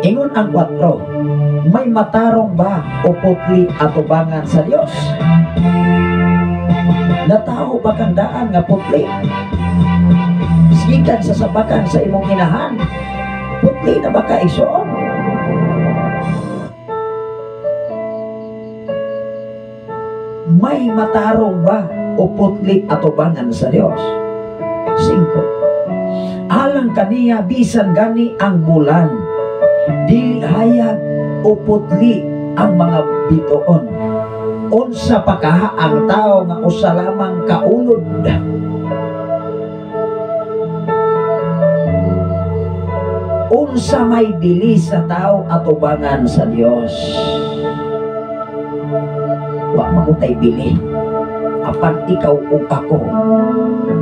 Ingon ang 4, may matarong ba o putli atubangan sa Dios? Nataho ba kang daan nga putli? Sikan sa sabakan sa imong inahan, putli na ba ka igsoon? May matarong ba o putli atubangan sa Dios? 5. Alang kaniya bisan gani ang bulan, dili hayag o putli ang mga bituon. Unsa pa kaha ang tao nga usa lamang kaulod? Unsa may bili sa tao atubangan sa Dios? Wa magutay bili. Apan ikaw ug ako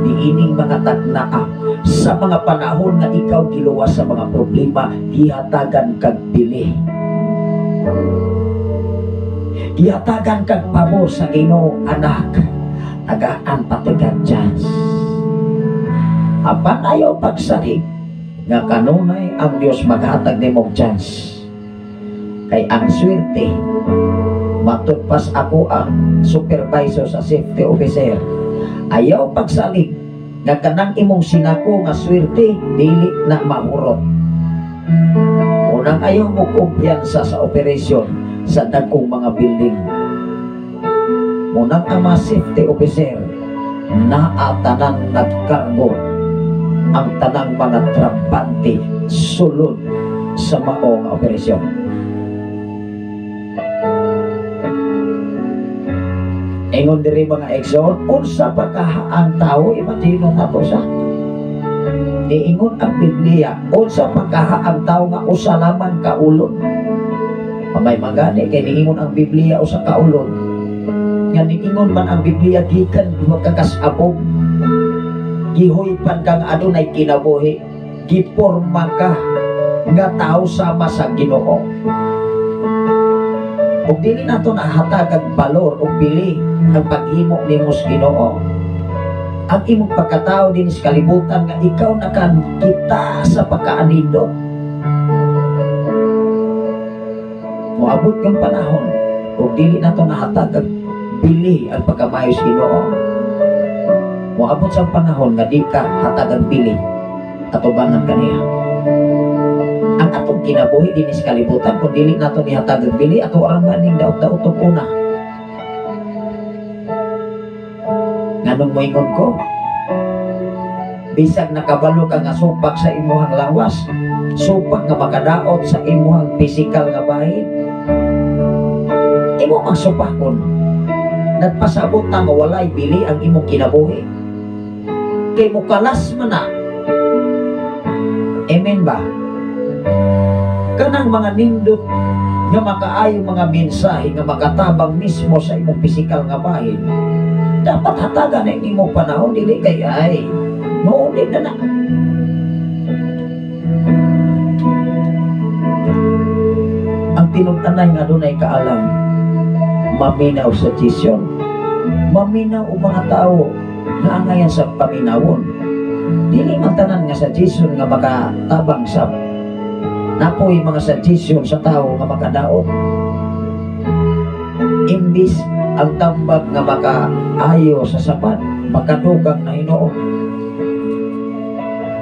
niining mga tagnaa sa mga panahon nga ikaw giluwas sa mga problema, gihatagan kag bili. Gihatagan kag pabor sa Ginoo, anak. Tagaan patigag chance. Apan ayaw pagsalig nga kanunay ang Dios maghatag nimong chance. Kay ang swerte, matud pas ako ang supervisor sa safety officer. Ayaw pagsalig nga kanang imong sinako nga swerte dili na mahurot. Unang ayaw mo kumpiyansa sa operation sa dagkong mga building. Munang ang mga safety officer naa tanan nagkargo ang tanang mga trabante sulod sa maong operasyon. Ingon diri mga igsoon, unsa pa kaha ang tao, imagine nato siya. Niingon ang Biblia, unsa pa kaha ang tao nga usa lamang ka ulon. Pamay magani kay niingon ang Biblia usa ka ulon. Nga niingon man ang Biblia gikan duha ka kasabog. Gihoypan kang adunay kinabuhi, giporma ka nga tao sama sa Ginoo. Ug dili nato nahatag ang balor o bili ang paghimo nimo sa Ginoo. Ang imong pagkatao dinhi sa kalibutan nga ikaw nakakita sa pagkaanindot. Moabot kang panahon ug dili nato nahatag ang bili ang pagkamayo sa Ginoo. Moabot sa panahon nga di ka hatag ang bili atubangan kaniya. Ang atong kinabuhi dinhi sa kalibutan kung dili nato nihatag ang bili ato aram ganing daot-daot og una. Nganong moingon ko? Bisag nakabalo ka nga supak sa imuhang lawas, supak nga makadaot sa imuhang pisikal nga bahin, imo ang supakon. Nagpasabot na nga walay bili ang imong kinabuhi. Kay mukalas man na. Amen ba? Kanang mga nindot nga makaayo mga mensahe nga makatabang mismo sa imong pisikal nga bahin, dapat hatagan ang imong panahon, dili kay ay noon na na. Ang tinud-anay nga dunay kaalam, maminaw sa desisyon, maminaw og mga tao nga angayan sa paminawon. Dili man tanan nga suggestion nga makatabang sa napoy mga suggestion sa tao nga makadaot. Imbis ang tambag nga makaayo sa sapat, makadugang na Hinoo.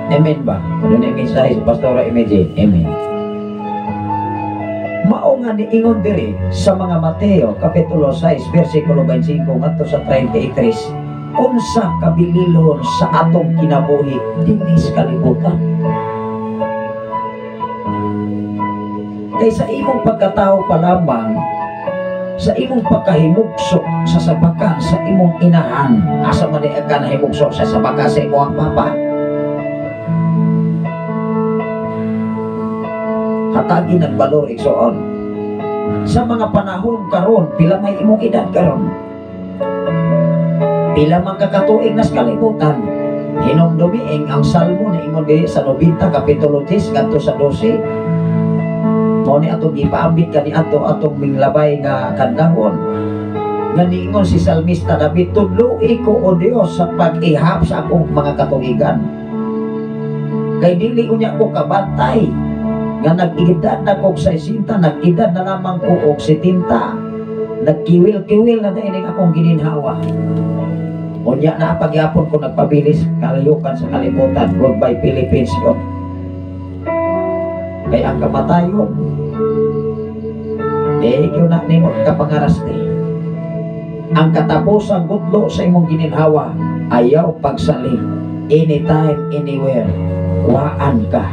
Amen ba? Doon ang mensahe sa Pastora Imagine. Amen. Mao nga niingon diri sa mga Mateo kapitulo 6 versikulo 25 ngadto sa 33, unsa kabililhon sa atong kinabuhi dinhi sa kalibutan. Kay sa imong pagkatao pa lamang, sa imong pagkahimugsok sa sabakan sa imong inahan, asa man di ka nahimugsok sa sabakan sa imong papa, hatagi ng balor igsoon. Sa mga panahon karon, pila may imong edad karon, pila man kakatuig nas kalibutan. Hinumdumiing ang Salmo na ingon diri sa 90 kapitulo 10 ngadto sa 12. Mao ni atong gipaambit kani ato atong minglabay nga kandahon. Nga niingon si Salmista David, tudloi ko o Dios sa pag-ihap sa akong mga katuigan. Kay dili unya ko kabantay nga nag-edad na kog 60, nag-edad na lamang ko og 70. Nagkiwil-kiwil na daining akong gininhawa. Unya na pagyapon ko nagpabilis kalayukan sa kalibutan. Goodbye Philippines ko. Kay ang kamatayon, ikaw na nimo kapangaras ni. Ang katapusang gudlo sa imong gininhawa, ayaw pagsali. Anytime, anywhere, waan ka.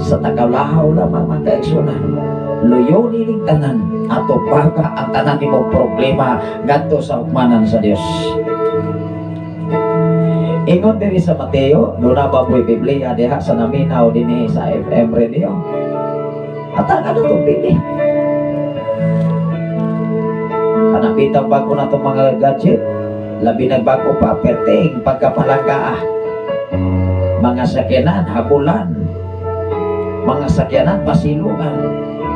Sa tagalahaw lamang mga kaeksonan, luyo nining tanan ato baga ang tanan nimong problema ngadto sa hukmanan sa Dios. Ingon diri sa Mateo, duna ba mo'y Biblia diha sa naminaw dinhi sa FM radio? Hatagan na itong pili. Panapitang bago na itong mga gadget, labi nagbago pa, perting pagkapalangga. Mga sakyanan, habulan. Mga sakyanan, pasilungan.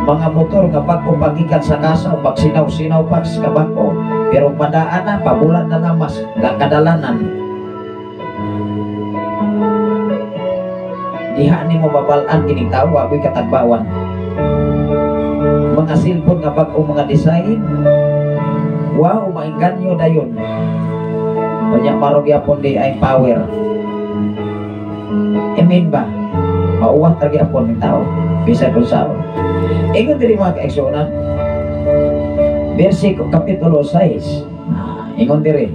Mga motor nga bago pagikan sa kasa, pagsinaw-sinaw pa sa kabako. Pero madaan na, pabulan na namas, kadalanan. Diha ni mo babalaan kining tao, agoy katagbawan. Mga cellphone nga bag-o mga design, wow, maingganyo dayon. Unya marog yapon di ay power. Amen ba? Mauwat ra gyapon ning tao bisan kung sao. Ingon diri mga kaigsuonan, versikulo kapitulo 6. Ingon diri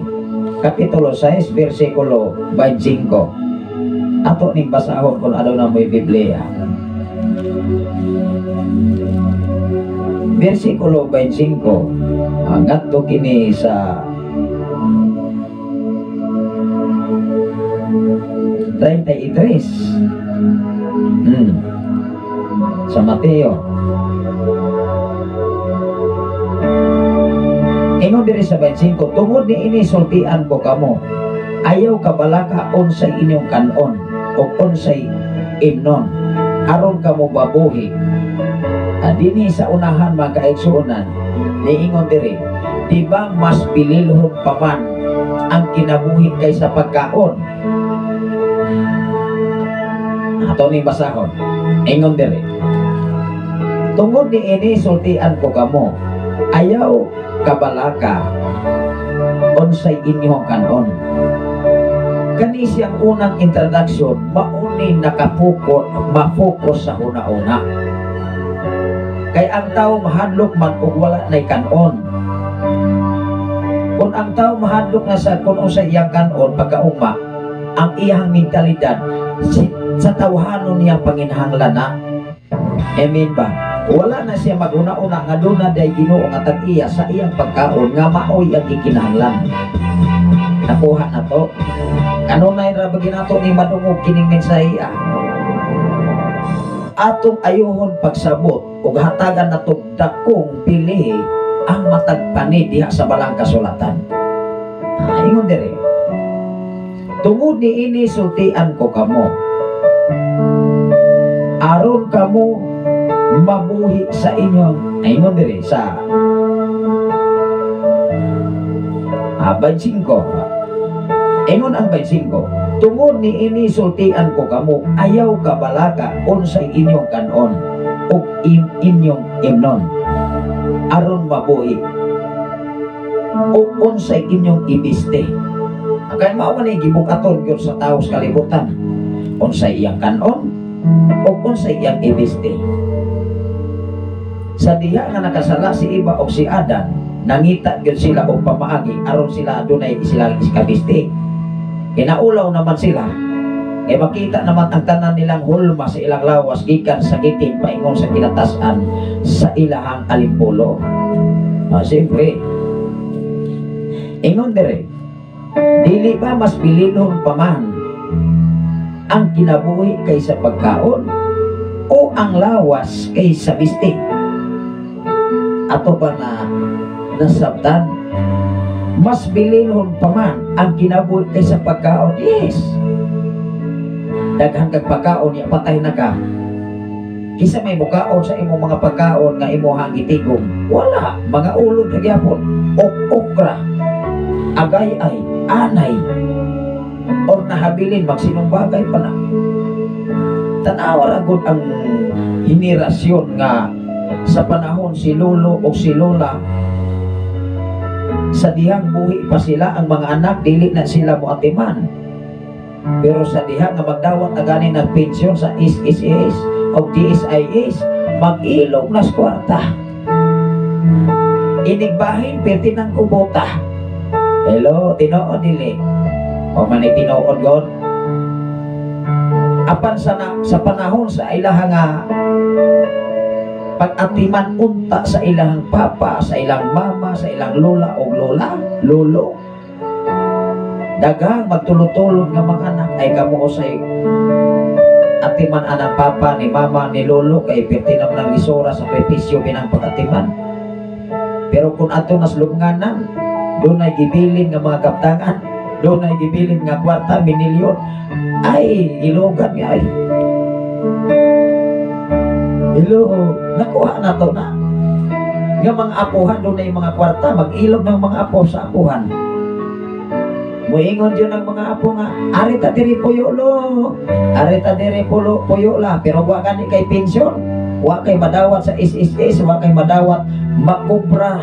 kapitulo 6 versikulo 25. Ato ning basahon kung aduna mo'y Biblia. Versikulo 25, ngadto kini sa 33. Sa Mateo. Ingon diri sa 25, tungod niini sultian ko kamo, ayaw kabalaka unsay inyong kanon o unsay imnon, aron kamo babuhi. Dinhi sa unahan mga kaigsuonan, niingon diri, di ba mas bililhon pa man ang kinabuhi kaysa pagkaon? Ato ning basahon. Ingon diri, tungod niini sultian ko kamo, ayaw kabalaka unsay inyong kanon. Kani siyang unang introduction, mauni nakapukot, mapokus sa una-una. Kay ang tao mahadlok man og wala nay kanon. Kung ang tao mahadlok na sa kung unsa iyang kanon pagkaugma, ang iyang mentalidad sa tawhanon niyang panginahanglan na. Amen ba? Wala na siya maguna-una nga duna day Ginoo nga tag-iya sa iyang pagkaon nga maoy ang gikinahanglan. Nakuha na to. Kanunay ra ba ginato ni madungog kining mensahe? Atong ayuhon pagsabot ug hatagan nato dakong pili ang matag panid diha sa balang kasulatan. Ingon diri, tungod niini sultian ko kamo, aron kamo mabuhi sa inyong, ingon diri sa 25. Ingon ang 25, tungod niini sultian ko kamo, ayaw kabalaka unsay inyong kanon ug inyong imnon, aron mabuhi o unsay inyong ibiste. Kay mao man gibukaton gyud sa tawo sa kalibutan, unsay iyang kanon o unsay iyang ibiste. Sa diha nga nakasala si Eva o si Adan, nangita gyud sila og pamaagi aron sila adunay sila iskabiste. Kinaulaw naman sila, kay makita naman ang tanan nilang hulma sa ilang lawas gikan sa gitin paingon sa kinatasan sa ilahang alimpulo. Siyempre, ingon dire, dili ba mas bililhon pa man ang kinabuhi kaysa pagkaon o ang lawas kaysa biste? Ato pa na nasabtan, mas bililhon pa man ang kinabuhi kaysa pagkaon. Yes, daghan kag pagkaon, ya patay na ka. Kisa may mukaon sa imong mga pagkaon nga imong gitigom, wala, mga ulod na gyapon, okra, agay-ay, anay, or nahabilin magsinumbagay pa na. Tanawa ra gud ang henerasyon nga sa panahon si lolo o si lola, sa dihang buhi pa sila ang mga anak, dili na sila moatiman. Pero sa diha nga magdawat na gani nagpensyon sa SSS o DSIS, mag-ilog na sa kwarta. Inigbahin, perti ng kubota. Hello, tinuod dili. O man tinuod god. Apan sa panahon sa ilaha nga pag-atiman unta sa ilang papa, sa ilang mama, sa ilang lola o lola, lolo, Daghang magtulod-tulod nga mga anak ay kamo usay atiman anang papa ni mama ni lolo kay pirti naman ang lisora sa sakripisyo binang pag-atiman. Pero kung ato naslumnganan, dunay gibilin nga mga kaptangan, dunay gibilin nga kwarta, minilyon, ay ilogan nga ay. Hello, nakuha na to na. Nga mga apuhan, dunay mga kwarta, mag-ilog ng mga apo sa apuhan. Muingon dyan ang mga apo nga, ari ta diri puyo lo, ari ta diri pulo, puyo la, pero wa gani kay pensyon, wa kay madawat sa SSS, wa kay madawat makubra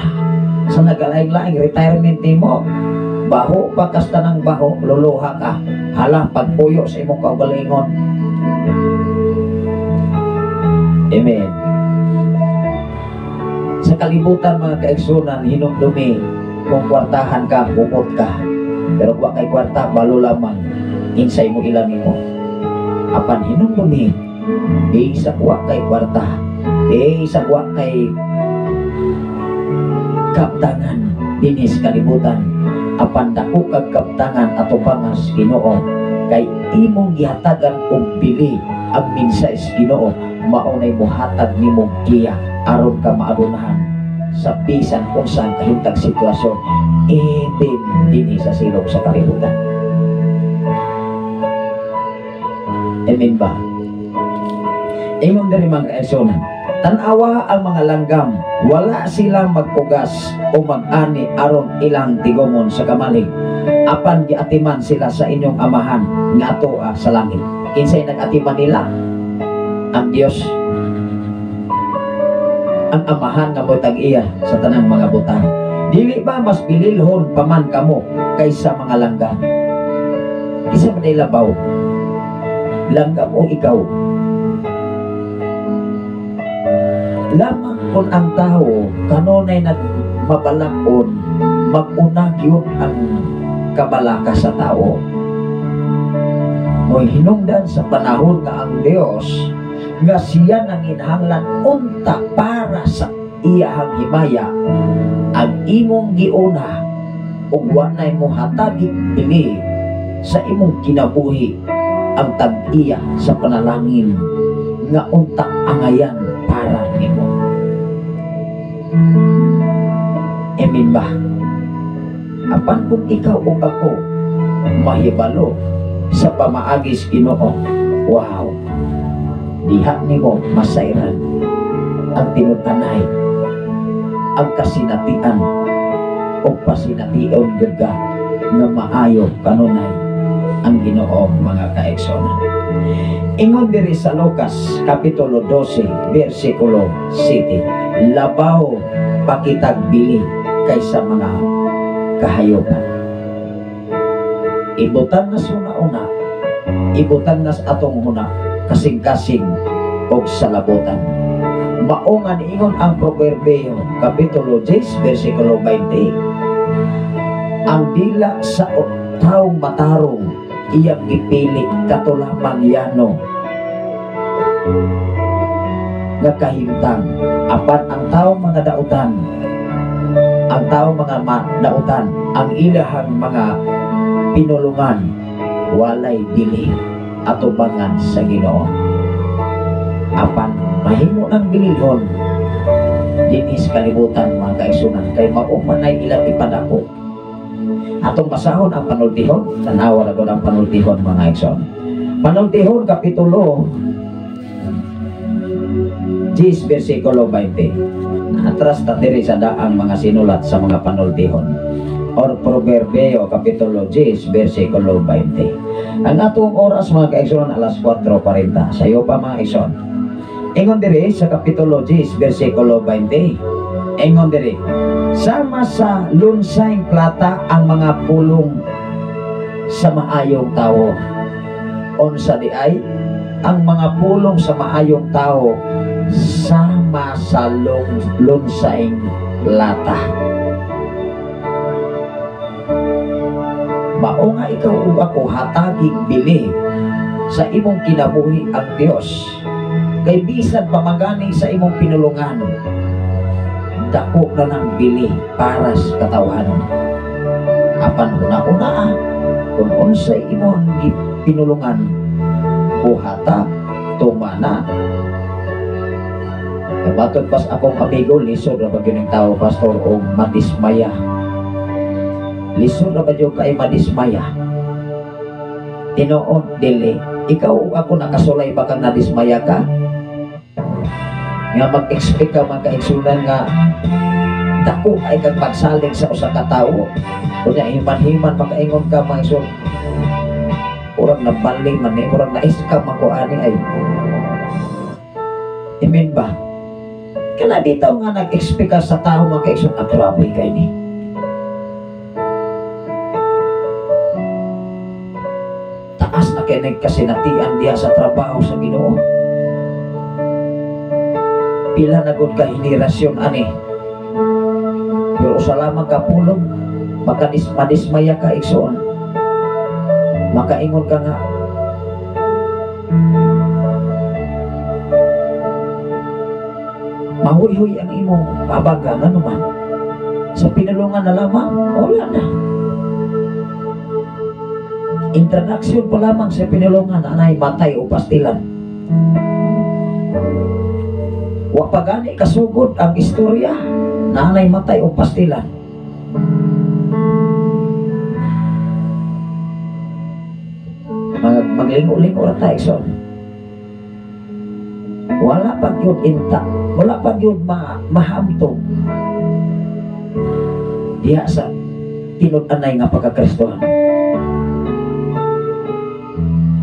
sa nagalaing-laing retirement nimo. Baho pa kasta ng baho, luluha ka, hala pagpuyo sa imong kaugalingon. Amen. Sa kalibutan mga kaigsunan, hinumdumi, kung kwartahan ka, bukot ka. Pero wa kay kwarta, balo lamang, insay mo ilan nimo. Apan hinumdumi, bisa wa kay kwarta, bisa wa kay kaptangan dinis kalibutan, apan dako kag kaptangan ato pangas Ginoo, kay imong gihatagan og bili ang mensahe sa Ginoo, mao nay mohatag nimo giya aron ka maadunahan sa bisan unsang kahimtang sitwasyon, even dinhi sa silong sa kalibutan. Amen ba? Ingon diri mga kaigsunan, tan-awa ang mga langgam, wala silang magpugas o mag-ani aron ilang tigomon sa kamalig, apan giatiman sila sa inyong amahan nga atoa sa langit. Kinsay nag-atiman nila? Ang Dios. Ang amahan nga mo'y tag-iya sa tanang mga butang. Dili ba mas bililhon paman kamo kaysa mga langgam? Isa man ay labaw, langgam o ikaw? Lamang kung ang tao kanunay nagmabalakon, mag-una gyud ang kabalaka sa tao. Mo'y hinungdan sa panahon nga ang Dios nga siya nanginahanglan unta para sa iyahang himaya, ang imong giuna ug wanay mohatag bili sa imong kinabuhi ang tag-iya sa panalangin nga unta angayan para nimo. Amen ba? Apan kung ikaw o ako mahibalo sa pamaagis Ginoo, wow, diha nimo masayran ang tinud-anay, ang kasinatian o pasination gyud ka nga maayo kanunay ang Ginoo mga kaigsonan. Ingon diri sa Lucas kapitulo 12 bersikulo 7, labaw pakitag bili kaysa mga kahayopan. Ibutan na suna-una, ibutan na sa atong huna, kasing-kasing og salabutan. Mao nga niingon ang Proverbio kapitulo 10 bersikulo 20, ang dila sa taong matarong iyang gipili katulamang yano nga kahimtang, apan ang taong mga dautan, ang taong mga dautan, ang ilahang mga pinulungan walay dili atubangan sa Ginoo. Apan mahimo ng bililhon dinis kalibutan mga kaigsunan, kay mao man ay ilang ipadako. Atong basahon ang panultihon, tanawa na ang panultihon mga igsoon. Panultihon kapitulo 10 bersikulo 20. Atras ta diri sa daang mga sinulat sa mga panultihon or Proverbio kapitulo 10 bersikulo 20. Ang atong oras mga kaigsoon alas 4:40. Sayo pa mga igsoon. Ingon diri sa kapitulo 10 bersikulo 20. Ingon diri, sama sa lunsayng plata ang mga pulong sa maayong tao. Unsa di ay ang mga pulong sa maayong tao sama sa lunsayng plata. Mao nga ikaw ug ako hatagig bili sa imong kinabuhi ang Dios. Kay bisan pamagani sa imong pinulungan, dako na ng bili para sa katawhan. Apan una-una, Kung unsay imong gipinulungan, buhata, tumana. Matod pas akong amigo, lisod ra ba gyud ning tao, pastor, og madismaya. Lisod ra ba gyud kay madismaya? Tinuod dili. Ikaw ug ako nakasulay ba kang nadismaya ka? Nga mag-expect ka mga kaigsunan nga dako ay kag pagsalig sa usa ka tawo. Unya himan-himan makaingon ka mga igsoon, murag nabali man ni, murag na-scam man ko ani ay. Amen ba? Kana bitaw nga nag-expect ka sa tao mga kaigsoon, ah, grabe kay ni. Taas na kay nagkasinatian diha sa trabaho sa Ginoo. Pila na gud ka henerasyon ani. Pero usa lamang ka pulong, madismaya ka igsoon. Makaingon ka nga, mahuy-huy ang imong pabaga nga naman. Sa pinulungan na lamang, wala na. Introduction pa lamang sa pinulungan, anay matay o pastilan. Wa pa gani kasugod ang istorya na anay matay o pastilan. Maglingo-lingo ra ta, igsoon. Wala pa gyud inta, wala pa gyud mahamtong diha sa tinud-anay nga pagkakristohan.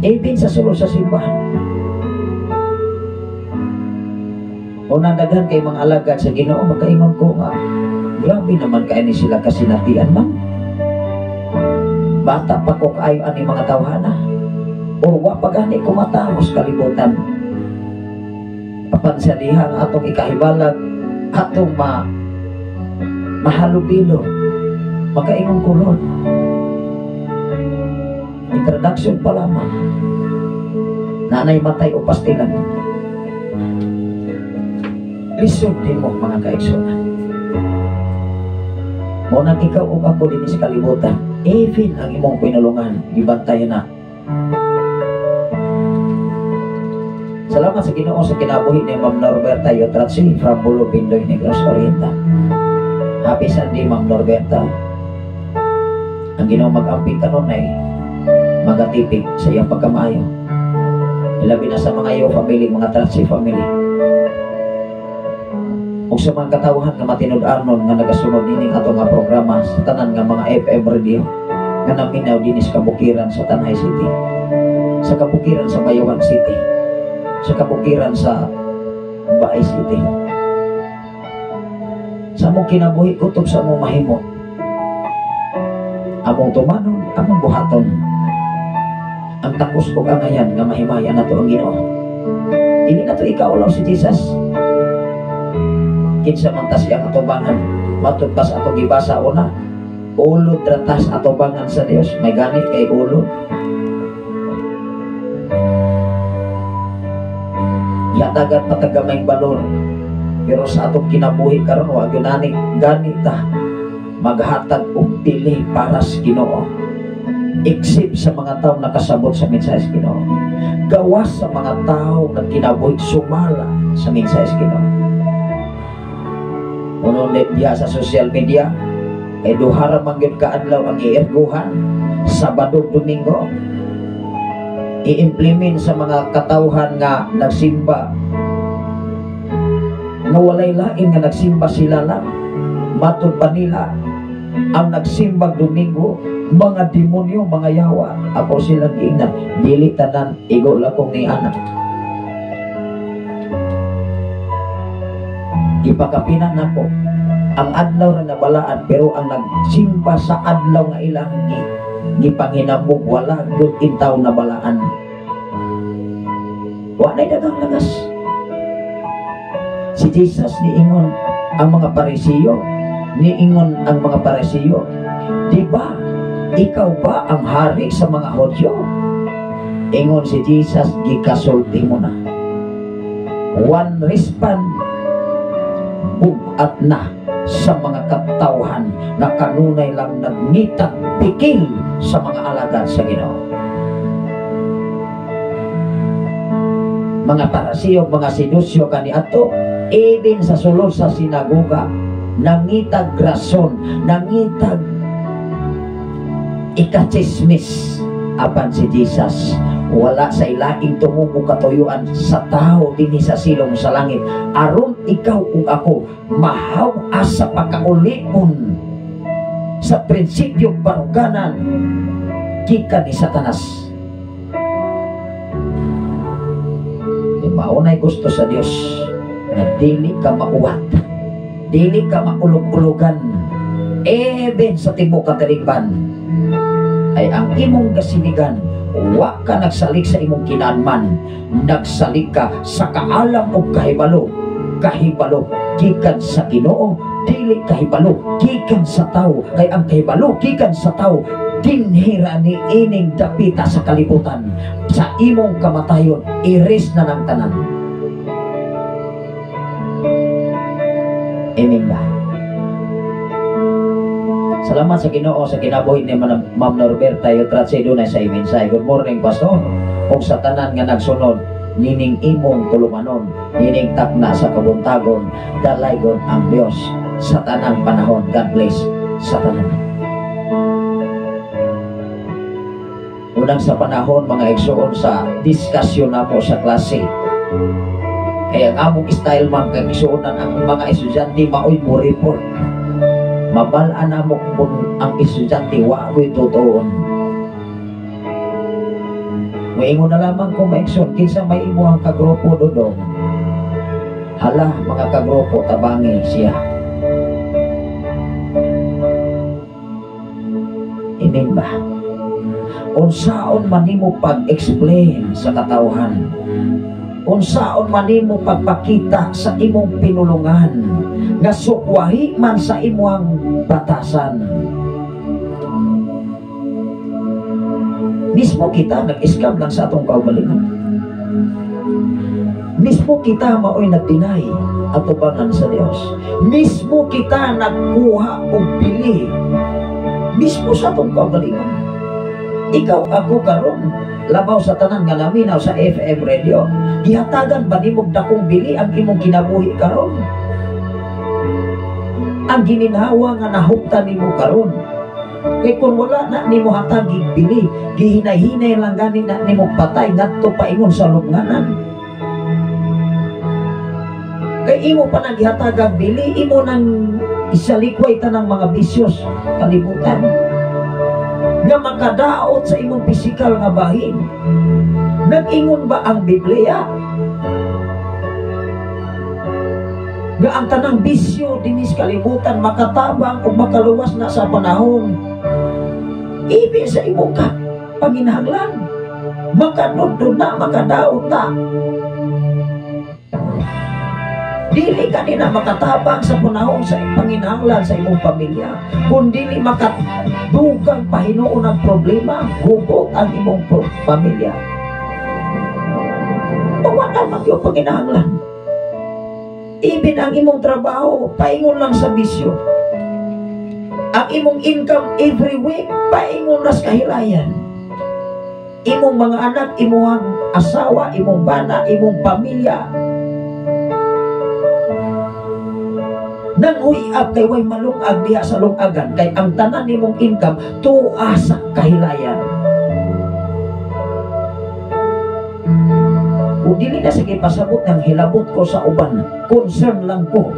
Even sa sulod sa simbahan. Unang daghan kay mga alagad sa Ginoo, makaingon ko nga grabe naman kay ni sila kasinatian man. Bata pa ko kaayo ani mga tawhana. O wa pa gani ko matahos kalibutan. Apan sa diha nga atong ikahibalag, atong mahalubilo, makaingon ko, Lord, introduction pa lamang, nanay matay o pastilan. Lisod din mo mga kaigsunan. Mo nang ikaw ug ako dinhi sa kalibutan, even ang imong pinulungan, gibantayan na. Salamat sa Ginoo sa kinabuhi ni Ma'am Norberta Yotratsi from Bulo, Bindoy, Negros Oriental. Happy Sunday, Ma'am Norberta. Ang Ginoo mag-amping kanunay, magatipig sa iyang pagkamaayo. Ilabi na sa mga iyo family, mga Tratsi family. Ug sa mga katawhan nga matinud-anon nga nagasunod nining ato nga programa sa tanan nga mga FM radio nga naminaw dinhi sa kabukiran sa Tanay City, sa kabukiran sa Bayawan City, sa kabukiran sa Baay City. Sa among kinabuhi, kutob sa among mahimo, among tumanon, among buhaton, ang takos ug angayan nga mahimaya nato ang Ginoo. Dili nato ikaulaw si Jesus. Kinsa man ta siyang atubangan, matud pa sa atong gibasa una, ulod ratas atubangan sa Dios. May ganit kay ulod. Yatagan patagamay balor, pero sa atong kinabuhi karon wa gyud nani gani ta maghatag og dili para sa Ginoo. Except sa mga tawo nakasabot sa mensahe sa Ginoo. Gawas sa mga tawo nga kinabuhi sumala sa mensahe sa Ginoo. Uno diha sa social media kay duha ra man gyud ka adlaw ang iirguhan, Sabado, Domingo. I-implement sa mga katawhan nga nagsimba nga walay lain nga nagsimba sila lang. Matud pa nila ang nagsimba Domingo mga demonyo, mga yawa. Ako silang giingnan, dili tanan igo lakong ni anak. Ipakapinan nako ang adlaw ra nabalaan, pero ang nagsimba sa adlaw nga ilang gipanghinamog wala gyud intaw nabalaan. Wa nay daghang lagas. Si Jesus niingon ang mga Parisiyo, niingon ang mga Parisiyo, di ba ikaw ba ang hari sa mga Hudyo? Ingon si Jesus, gikasulti mo na. One respond, bugat na sa mga katawhan na kanunay lang nagngitag pikil sa mga alagad sa Ginoo. Mga Parasiyo, mga Sedusyo kaniadto, even sa sulod sa sinagoga, nangitag rason, nangitag ikachismis apan si Jesus wala sa ilaing tungog katuyuan sa tao dinhi sa silong sa langit, aron ikaw ug ako mahaw-as sa pagkaulipon sa prinsipyong baruganan gikan ni Satanas. Maunay gusto sa Dios nga dili ka mauwat, dili ka maulog-ulogan, even sa tibuok katalingban ay ang imong gasinigan. Wa ka nagsalig sa imong kinanman, nagsalig ka sa kaalam o kahibalo. Kahibalo gikan sa Ginoo, dili kahibalo gikan sa tao. Kay ang kahibalo gikan sa tao dinhira ni ining dapita sa kalibutan. Sa imong kamatayon iris na ng tanan. Amen ba? Salamat sa Ginoo sa kinabuhi ni Ma'am Norberta Yutratse dunay sa iminsay. Good morning, Pastor. Ug sa tanan nga nagsunod nining imong tulumanon, nining takna sa kabuntagon, dalaygon ang Dios sa tanang panahon. God bless sa tanan. Unang sa panahon mga igsoon sa diskusyon namo sa klase. Kaya ang among style man kay igsuonan ang mga estudyante maoy mo report. Mabal-an namo kung ang estudyante wa ko'y tutuon. Moingon na lamang kung maigsoon kinsa may imuhang kagrupo dodong. Hala mga kagrupo tabangi siya. Amen ba? Unsaon man nimo pag-explain sa katawhan, unsaon man nimo pagpakita sa imong pinulungan nga sukwahi man sa imong batasan. Mismo kita nag-scam lang sa atong kaugalingon. Mismo kita maoy nag-deny atubangan sa Dios. Mismo kita nagkuha og bili mismo sa atong kaugalingon. Ikaw ako karon labaw sa tanan nga naminaw sa FM radio, gihatagan ba nimog dakong bili ang imong kinabuhi karon? Ang gininhawa nga nahuptan nimo karon, kay kung wala na nimo hatagig bili, gihinay-hinay lang gani na nimo patay ngadto paingon sa lubnganan. Kay imo pa nang gihatagag bili, imo nang isalikway tanang mga bisyos kalibutan nga makadaot sa imong pisikal nga bahin. Nag-ingon ba ang Biblia nga ang tanang bisyo dinis kalibutan makatabang o makaluwas na sa panahon? Ibig sa imong ka panginahanglan, makadudod na, makadaot na. Dili ka nina makatabang sa panahon sa panginahanglan sa imong pamilya, kung dili makadugang pahinuon ang problema, hugot ang imong pamilya. Wala man yung panginahanglan. Ibin ang imong trabaho, paingon lang sa bisyo. Ang imong income every week, paingon ras kahilayan. Imong mga anak, imong asawa, imong bana, imong pamilya, nang huyab kay way malungag diha sa lungagan, kay ang tanan nimong income tuwa sa kahilayan. O dili na sige pasabot ng hilabot ko sa uban, concern lang ko.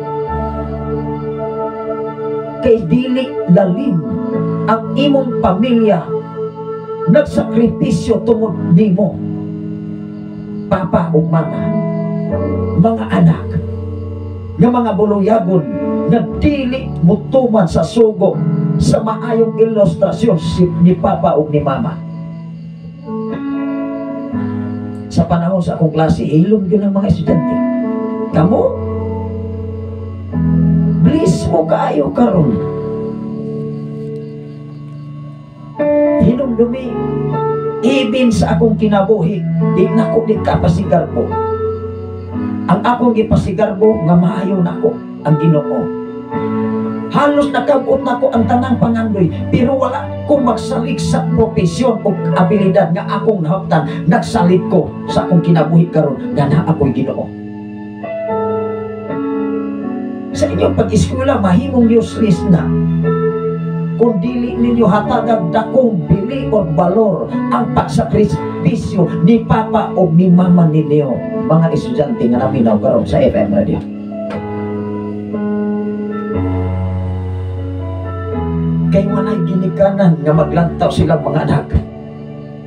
Kay dili lalim ang imong pamilya nagsakripisyo tungod nimo, papa ug mama, mga anak, nga mga buluyagon na dili mutuman sa sugo sa maayong ilustrasyon ni papa ug ni mama. Sa panahon sa akong klase, hilom yun ang mga estudyante. Kamo, bliss mo kaayo karon. Hinumdumi, ibin sa akong kinabuhi, di nako di kapasigarbo. Ang akong gipasigarbo nga maayo nako ang Ginoo. Halos nakabot nako ang tanang pangandoy, pero wala ko magsalig sa propesyon o abilidad nga akong nahaptan. Nagsalig ko sa akong kinabuhi karon nga naa ako'y Ginoo. Sa inyong pag-eskwela, mahimong useless na kung dili ninyo hatagag dakong bili o balor ang pagsakripisyo ni papa o ni mama ninyo, mga estudyante nga naminaw karon sa FM Radio. Kay walay ginikanan nga maglantaw silang mga anak.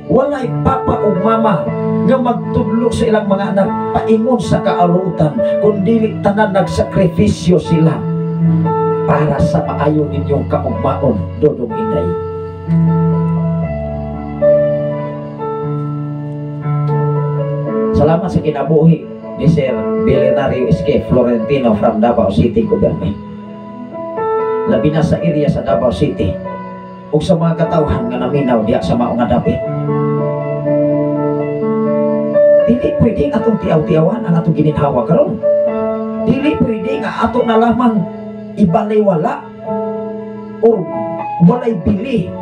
Walay papa o mama nga magtudlo sa ilang mga anak paingon sa kaalutan, kung dili tanan nagsakripisyo sila para sa maayo ninyong kaugmaon, Dodong Inday. Salamat sa kinabuhi ni Sir Billionario SK Florentino from Davao City Government. Labi na sa area sa Davao City ug sa mga katawhan nga naminaw diha sa mao nga dapit. Dili pwede atong tiaw-tiawan ang atong gininhawa karon. Dili pwede nga ato na lamang ibalewala or walay bili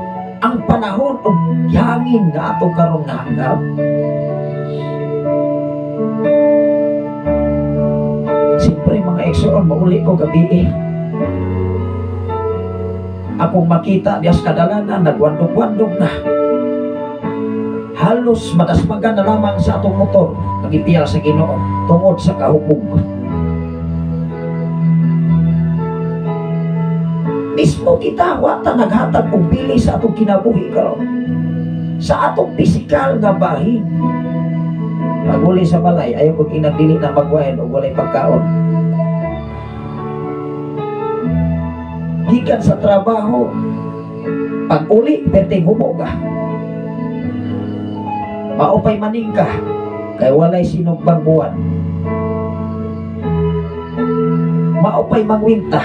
ang panahon o hangin nga ato karon nga hanggap. Siyempre mga eksoon, mauli ko gabi eh. Akong makita dias kadalanan, nagwandog-wandog na. Halos madasmagan na lamang sa atong motor, nagipiyal sa Ginoo tungod sa kahupog. Mismo kita wa ta naghatag og bili sa atong kinabuhi karon, sa atong pisikal nga bahin. Paguli sa balay, ayaw kog inagdili na magwain og walay pagkaon. Gikan sa trabaho, pag uli, perting humo ka. Maupay maning ka, kay walay sinugbang buwan. Maupay mangwinta,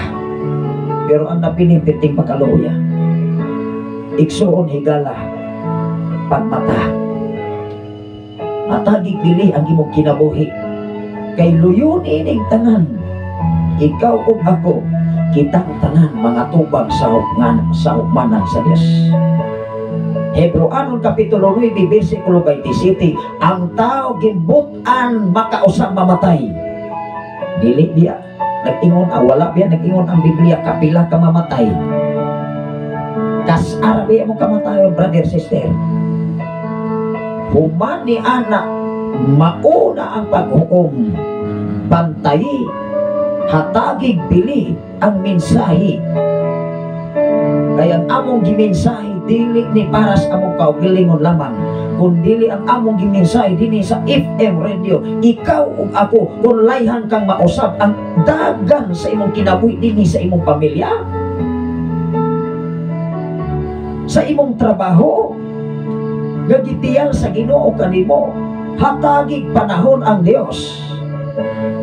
pero ang napili perting makaluya. Igsuon higala, pagmata. Matagig dili ang imong kinabuhi, kay luyon ining tanan. Ikaw ug ako, kitang tanan mga tubag sa hukmanan sa Dios. Hebreoanon Kapitulo 9, versikulo 27, ang tao gimbut-an makausap mamatay. Dili biya nag-ingon, wala biya nag-ingon ang Biblia kapila ka mamatay. Kas-ara biya mo kamatayon, brother, sister. Human ni anak, mauna ang paghukom, bantayi, hatagig bili ang mensahe. Kaya ang among gimensahe dili ni para sa among kaugalingon lamang, kun dili ang among gimensahe dinhi sa FM Radio. Ikaw ug ako, kung layhan kang mausab ang dagan sa imong kinabuhi dinhi sa imong pamilya, sa imong trabaho, nga gitiyal sa Ginoo kanimo. Hatagig panahon ang Dios.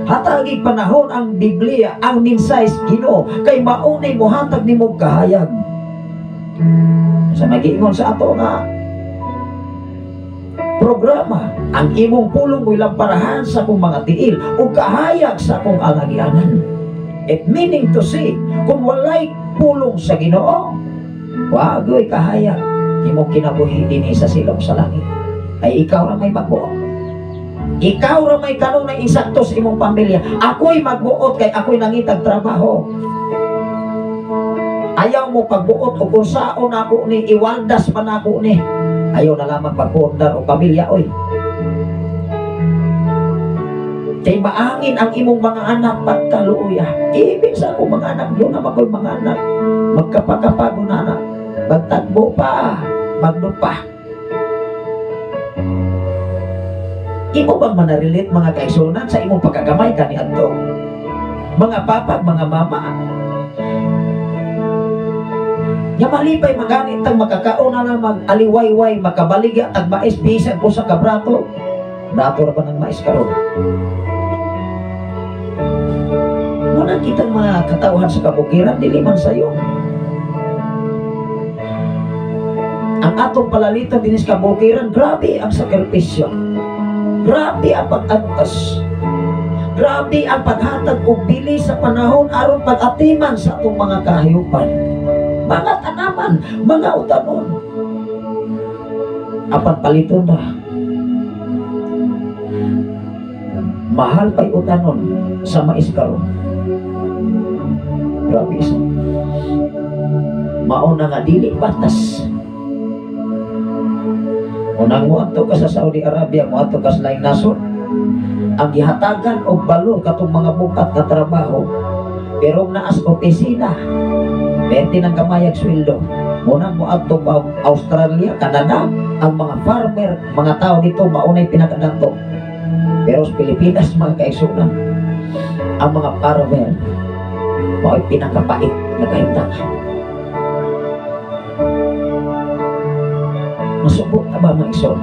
Hatagig panahon ang Biblia, ang mensahe sa Ginoo, kay maunay mohatag nimo kahayag. Sa nagiingon sa ato nga programa, ang imong pulong mo'y lamparahan sa akong mga tiil o kahayag sa akong alagianan. It meaning to say, kung walay pulong sa Ginoo, wagoy kahayag imong kinabuhi dinhi sa silong sa langit. Ay ikaw ra may magbuot. Ikaw ra may kanunay insakto sa imong pamilya. Ako'y magbuot kay ako'y nangitag trabaho. Ayaw mo pagbuot o kung saon ako ni, iwaldas man ako ni. Ayaw na lamang pagpundar o pamilya, oy. Kay maangin ang imong mga anak pagkaluoya. Ibig sa akong mga anak, doon na makoy mga anak. Magkapakapago na anak. Magtagbo pa, magdupa. Imo bang manarelate mga kaigsunan sa imong pagkagamay kaniadto? Mga papa, mga mama. Nga malipay maganit tang makakaon na lamang aliwayway, makabaligya tag mais bisan usa ka brato. Brato ra ba ng mais karon? Muna kitang mga katawhan sa kabukiran, dili man sayo. Ang atong palalitan dinis kabukiran, grabe ang sakripisyo. Grabe ang pag-antas. Grabe ang paghatag og bili sa panahon aron pag-atiman sa atong mga kahayupan, mga tanaman, mga utanon. Apan paliton na. Mahal pa'y utanon sa mais karon. Grabe isa. Mauna nga dili batas. Unang muadto ka sa Saudi Arabia, muadto ka sa laing nasod, ang gihatagan og balor katong mga bukat nga trabaho, pero naas opisina, 20 ng kamayag sweldo. Munang muadto pa Australia, Canada, ang mga farmer, mga tao dito maunay pinakadanto. Pero sa Pilipinas, mga kaigsunan, ang mga farmer mao'y pinakapait na kahimtang. Masubot na ba mga igsoon?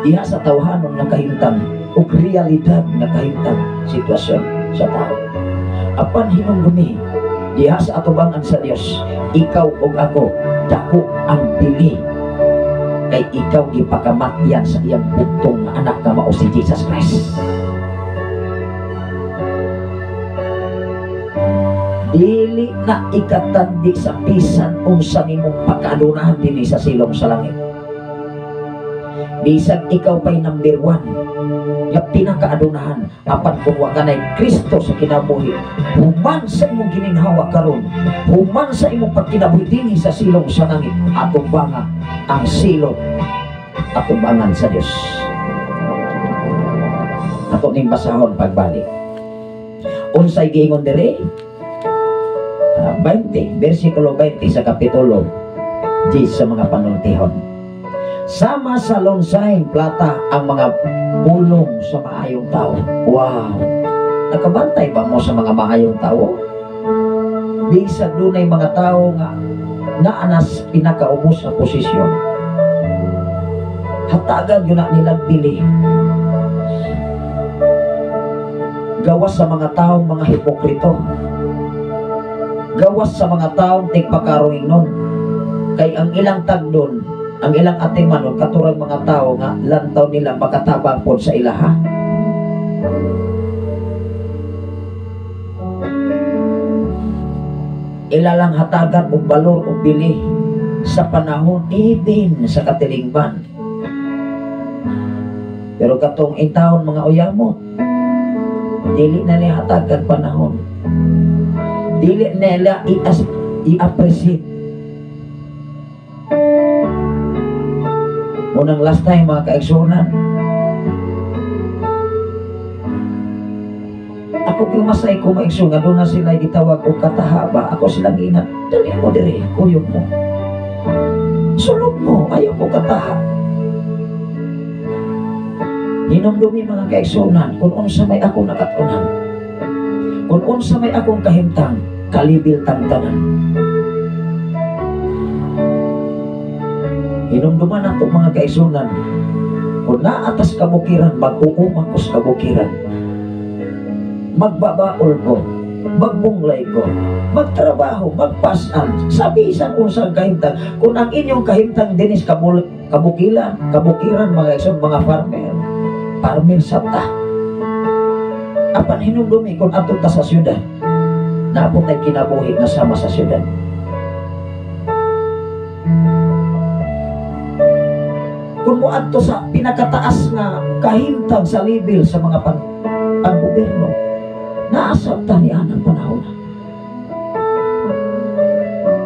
Diha sa tawhanon nga kahimtang ug realidad nga kahimtang sitwasyon sa tao. Apan hinumdumi diha sa atubangan sa Dios, ikaw ug ako dako ang bili kay ikaw gipakamatyan sa iyang bugtong nga anak nga mao si Jesus Christ. Dili na ikatandi sa bisan unsa nimong pagkaadunahan dinhi sa silong sa langit. Bisan ikaw pa'y number 1 nga pinakaadunahan, apan kung wa kanay Kristo sa kinabuhi, human sa imong gininhawa karon, human sa imong pagkinabuhi dinhi sa silong sa langit, atubanga ang silong atubangan sa Dios. Ato ning basahon pagbalik. Unsay giingon diri? 20, versikulo 20 sa kapitulo 10 sa mga panultihon. Sama sa lonsaheng plata ang mga pulong sa maayong tao. Wow! Nakabantay ba mo sa mga maayong tao? Bisag dunay mga tao nga naanas pinakaubos na posisyon, hatagan yun na nilang bili. Gawas sa mga taong mga hipokrito, gawas sa mga taong tigpakarungin nun, kay ang ilang tagdon, ang ilang atimanon, katurang mga tao nga lantaw nila makatabang pod sa ilaha. Ilalang hatagan og balor og bili sa panahon even sa katilingban. Pero katong intawon mga uyamot, dili na nila hatagan panahon, dili nila i-appreciate. Unang last time mga kaigsunan, ako pimasay ko maigsoon nga doon na sila gitawag og katahaba. Ako silang ingat, dali mo diri, kuyog mo, sulod mo, ayaw ko kataha. Hinumdumi mga kaigsunan, kung unsa may akong nakatunan, kung unsa may akong kahimtang, kalibil tangtanan. Hinumduman nato mga kaigsunan, kung naatas kabukiran, mag-uuma ko sa kabukiran, magbabaol ko, magbunglay ko, magtrabaho, magpasan, sa bisan unsang kahimtang. Kung ang inyong kahimtang dinis kabukiran, kabukiran mga kaigsunan, mga farmer, farmer sabta. Apan hinumdumi kung adto ta sa syudad, naabot ay kinabuhi nga sama sa syudad. Kung moadto sa pinakataas nga kahimtang sa level sa mga panggobyerno, naasabta ni anang panahon.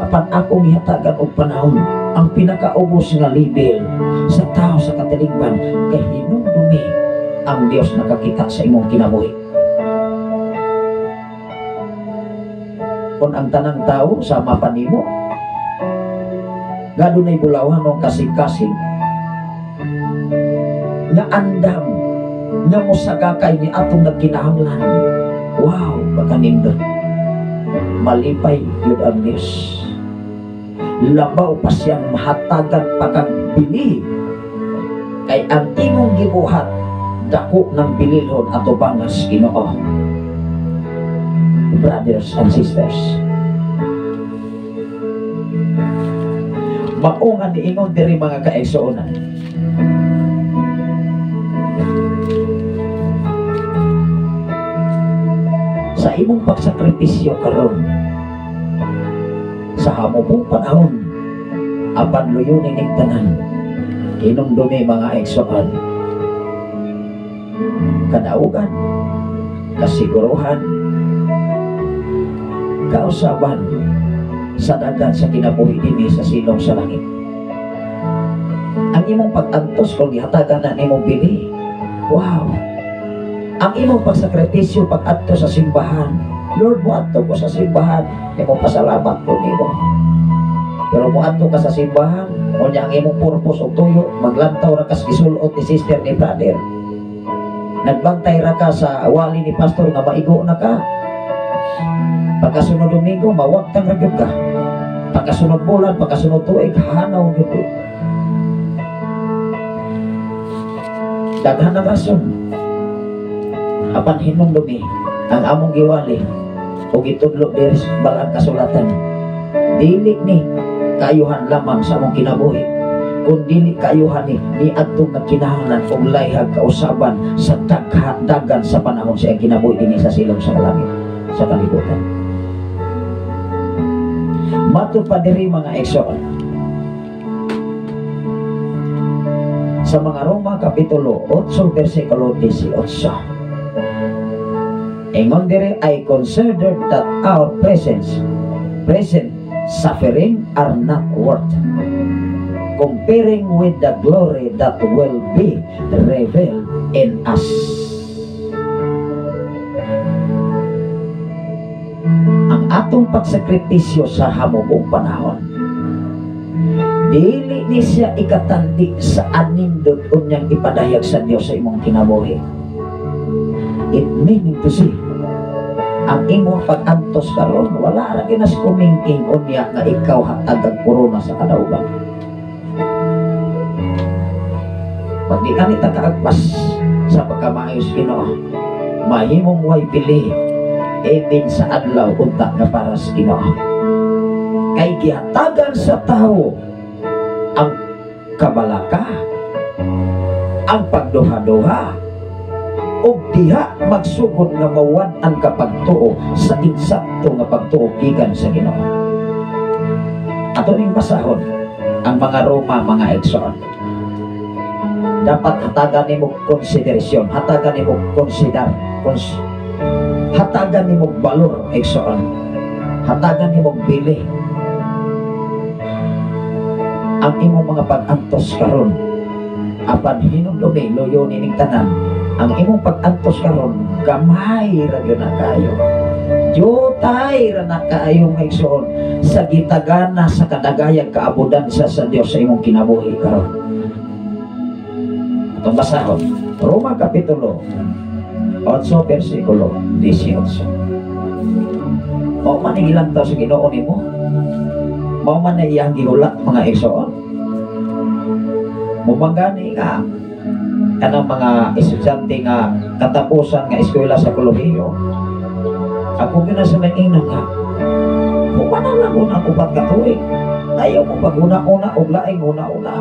Apan akong gihatagan og panahon ang pinakaubos nga level sa tao sa katilingban, kay hinumdumi ang Dios nakakita sa imong kinabuhi. Kung ang tanang tao sama pa nimo, nga dunay bulawanong kasing-kasing, nga andam, nga mosagakay ni atong nagkinahanglan. Wow, baka nindot. Malipay yun ang Diyos. Labaw pa siyang mahatagan pakagbili, kay ang imong gibuhat dako ng bililhon ato bangas Ginoo. Brothers and sisters, mao nga niingon diri mga kaigsuonan, Sa imong pagsakripisyo karon sa hamubong panahon, apan luyunin ning tanan, hinumdumi, mga igsoon, kadaugan, kasiguruhan, kausaban sa dagan sa kinabuhi dinhi sa silong sa langit. Ang imong pag-antos, kung gihatagan na nimong bili, wow! Ang imong pagsakripisyo pag-adto sa simbahan, "Lord, moadto ko sa simbahan," nimo pasalamat ko nimo. Pero moadto ka sa simbahan, unya ang imong purpose og tuyo, maglantaw ra kas gisulot ni sister, ni brother. Nagbantay ra ka sa wali ni pastor nga maigo na ka. Pagkasunod Domingo, mawagtang ra gyud ka. Pagkasunod bulan, pagkasunod tuig, hanaw gyud ko. Daghan ang rason. Apan hinumdumi ang among giwali o gitudlo diri sa balang kasulatan. Dili ni kaayuhan lamang sa among kinabuhi, kun dili kaayuhan ni niadtong nga kinahanglan og layhag kausaban sa dagan sa panahon sa iyang kinabuhi dinhi sa silong sa langit sa kalibutan. Matud pa diri, mga igsoon, sa mga Roma Kapitulo 8 versikulo 18. Ingon diri, "I consider that our present suffering are not worth comparing with the glory that will be revealed in us." Ang atong pagsakripisyo sa hamubong panahon, dili ni siya ikatandi sa anindot unyang ipadayag sa Dios sa imong kinabuhi. It meaning to say, ang imong pag-antos karon wala ra ginas kumingking unya nga ikaw hatag ang korona sa kadaugan. Pag di ka nita kaagpas sa pagkamaayos Ginoo, mahimong way pili even sa adlaw unta nga para sa Ginoo. Kay gihatagan sa tawo ang kabalaka, ang pagduha-duha, ug diha magsugod nga mawad-an ka pagtuo sa insakto nga pagtuo gikan sa Ginoo. Ato ning basahon ang mga Roma, mga igsoon. Dapat hatagan nimo konsiderasyon, hatagan nimo konsider, hatagan nimo balor, igsoon, hatagan nimo bili ang imong mga pag-antos karon. Apan hinumdumi, luyo nining tanan, ang imong pag-antos karon gamay ra gyud na kaayo, jutay ra na kaayo, mga igsoon, sa gitagana sa kadagayang kaabudansa sa Dios sa imong kinabuhi karon. Atong basahon Roma Kapitulo 8 versikulo 18. Mao man ang ilantaw sa Ginoo nimo, mao man na iyang gihulat, mga igsoon. Mumanggani nga kanang mga estudyante nga katapusan nga eskwela sa kolehiyo, ako gyud na sa nag-ingnan nga humana lang ko ng 4 ka tuig. Ayaw mo pag-una-una og laing una-una.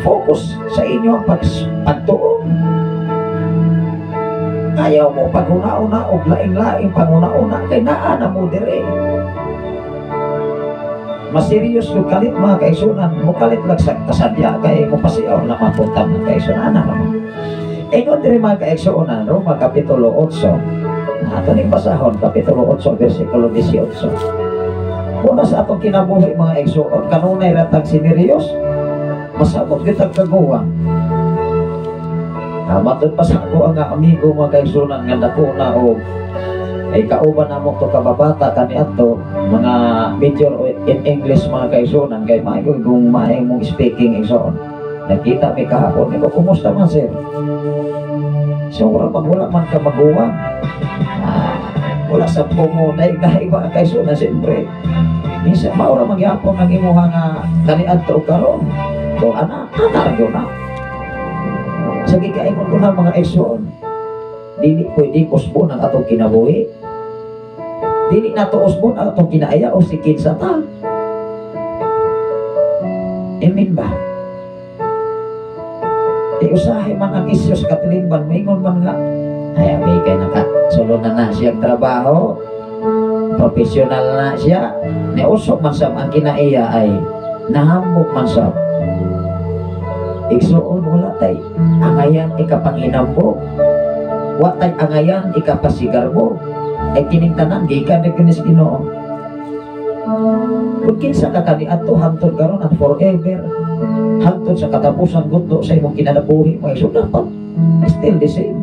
Focus sa inyo ang pagtuon. Ayaw mo pag-una-una og laing-laing panguna-una kay naa na mo dire. Mas serious yung kalit, mga kaigsunan, mo kalit lang sa kasadya kay mo pasiyaw na mapunta, mga kaigsunan naman. Ingon diri, mga kaigsunan, Roma Kapitulo 8. Ato ning basahon Kapitulo 8 versikulo 18. Una sa atong kinabuhi, mga igsoon, kanunay ra tag sineryos, masabot gyud tag kaguwang. Matud pa sa ako ang amigo, mga kaigsunan, nga dako na og ay kauban namo to kababata kaniadto, mga major in English, mga kaigsunan, kay maayo kung maayo mong speaking, igsoon. Nakita mi kahapon niko, "Kumusta man, sir?" So wala man, wala man ka maguwang. Wala sa mo dahil iba kaigsunan, siyempre. Minsan maura magyapon ang imuha nga kaniadto karon. Kung ana, ana ra na. Sa gikaingon ko na, mga igsoon, dili pwede usbon ang atong kinabuhi. Dili nato usbon ang atong kinaaya o si kinsa ta. Amen ba? Di usahay man ang isyu sa katilimban, maingon man nga, ay, abi kay naka Sulod na na siyang trabaho, profesional na siya. Niusok man sab ang kinaiya ay nahambog man sab. Igsuon, wala tay angayan ikapanghinambog. Wa tay angayan ikapasigarbo. Ay kining tanan gikan ra gyud sa Ginoo. Kung kinsa ka kaniadto hangtod karon and forever, hangtod sa katapusan gundo sa imong kinanabuhi mo, so dapat still the same.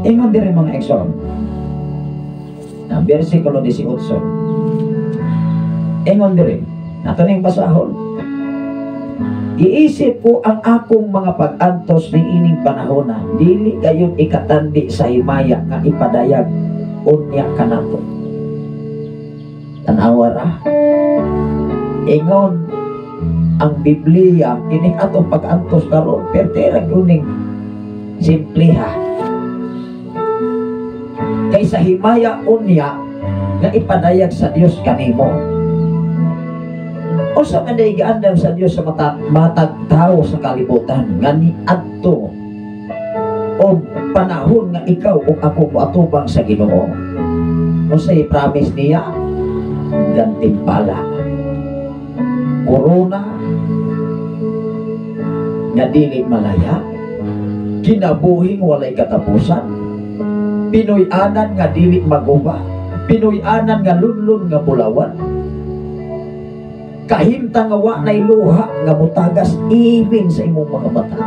Ingon diri, mga igsoon. Na versikulo 18. Ingon diri, nato ning basahon. "Giisip ko ang akong mga pag-antos ni ining panahona, dili gayud ikatandi sa himaya nga ipadayag unya kanato." Tanawa ra. Ingon ang Biblia, kining atong pag-antos karon perte ra gyud ning simpliha. Kay sa himaya unya nga ipadayag sa Dios kanimo. Usa man day giandam sa Dios sa mata, matag tawo sa kalibutan nga niadto o panahon nga ikaw ug ako moatubang sa Ginoo. Unsay promise niya? Gantimpala. Corona nga dili malaya, kinabuhing walay katapusan, Pinoy-anan nga dili maguba, Pinoy-anan nga lunlun nga bulawan, kahimtang nga wa nay luha nga mutagas even sa imong mga mata.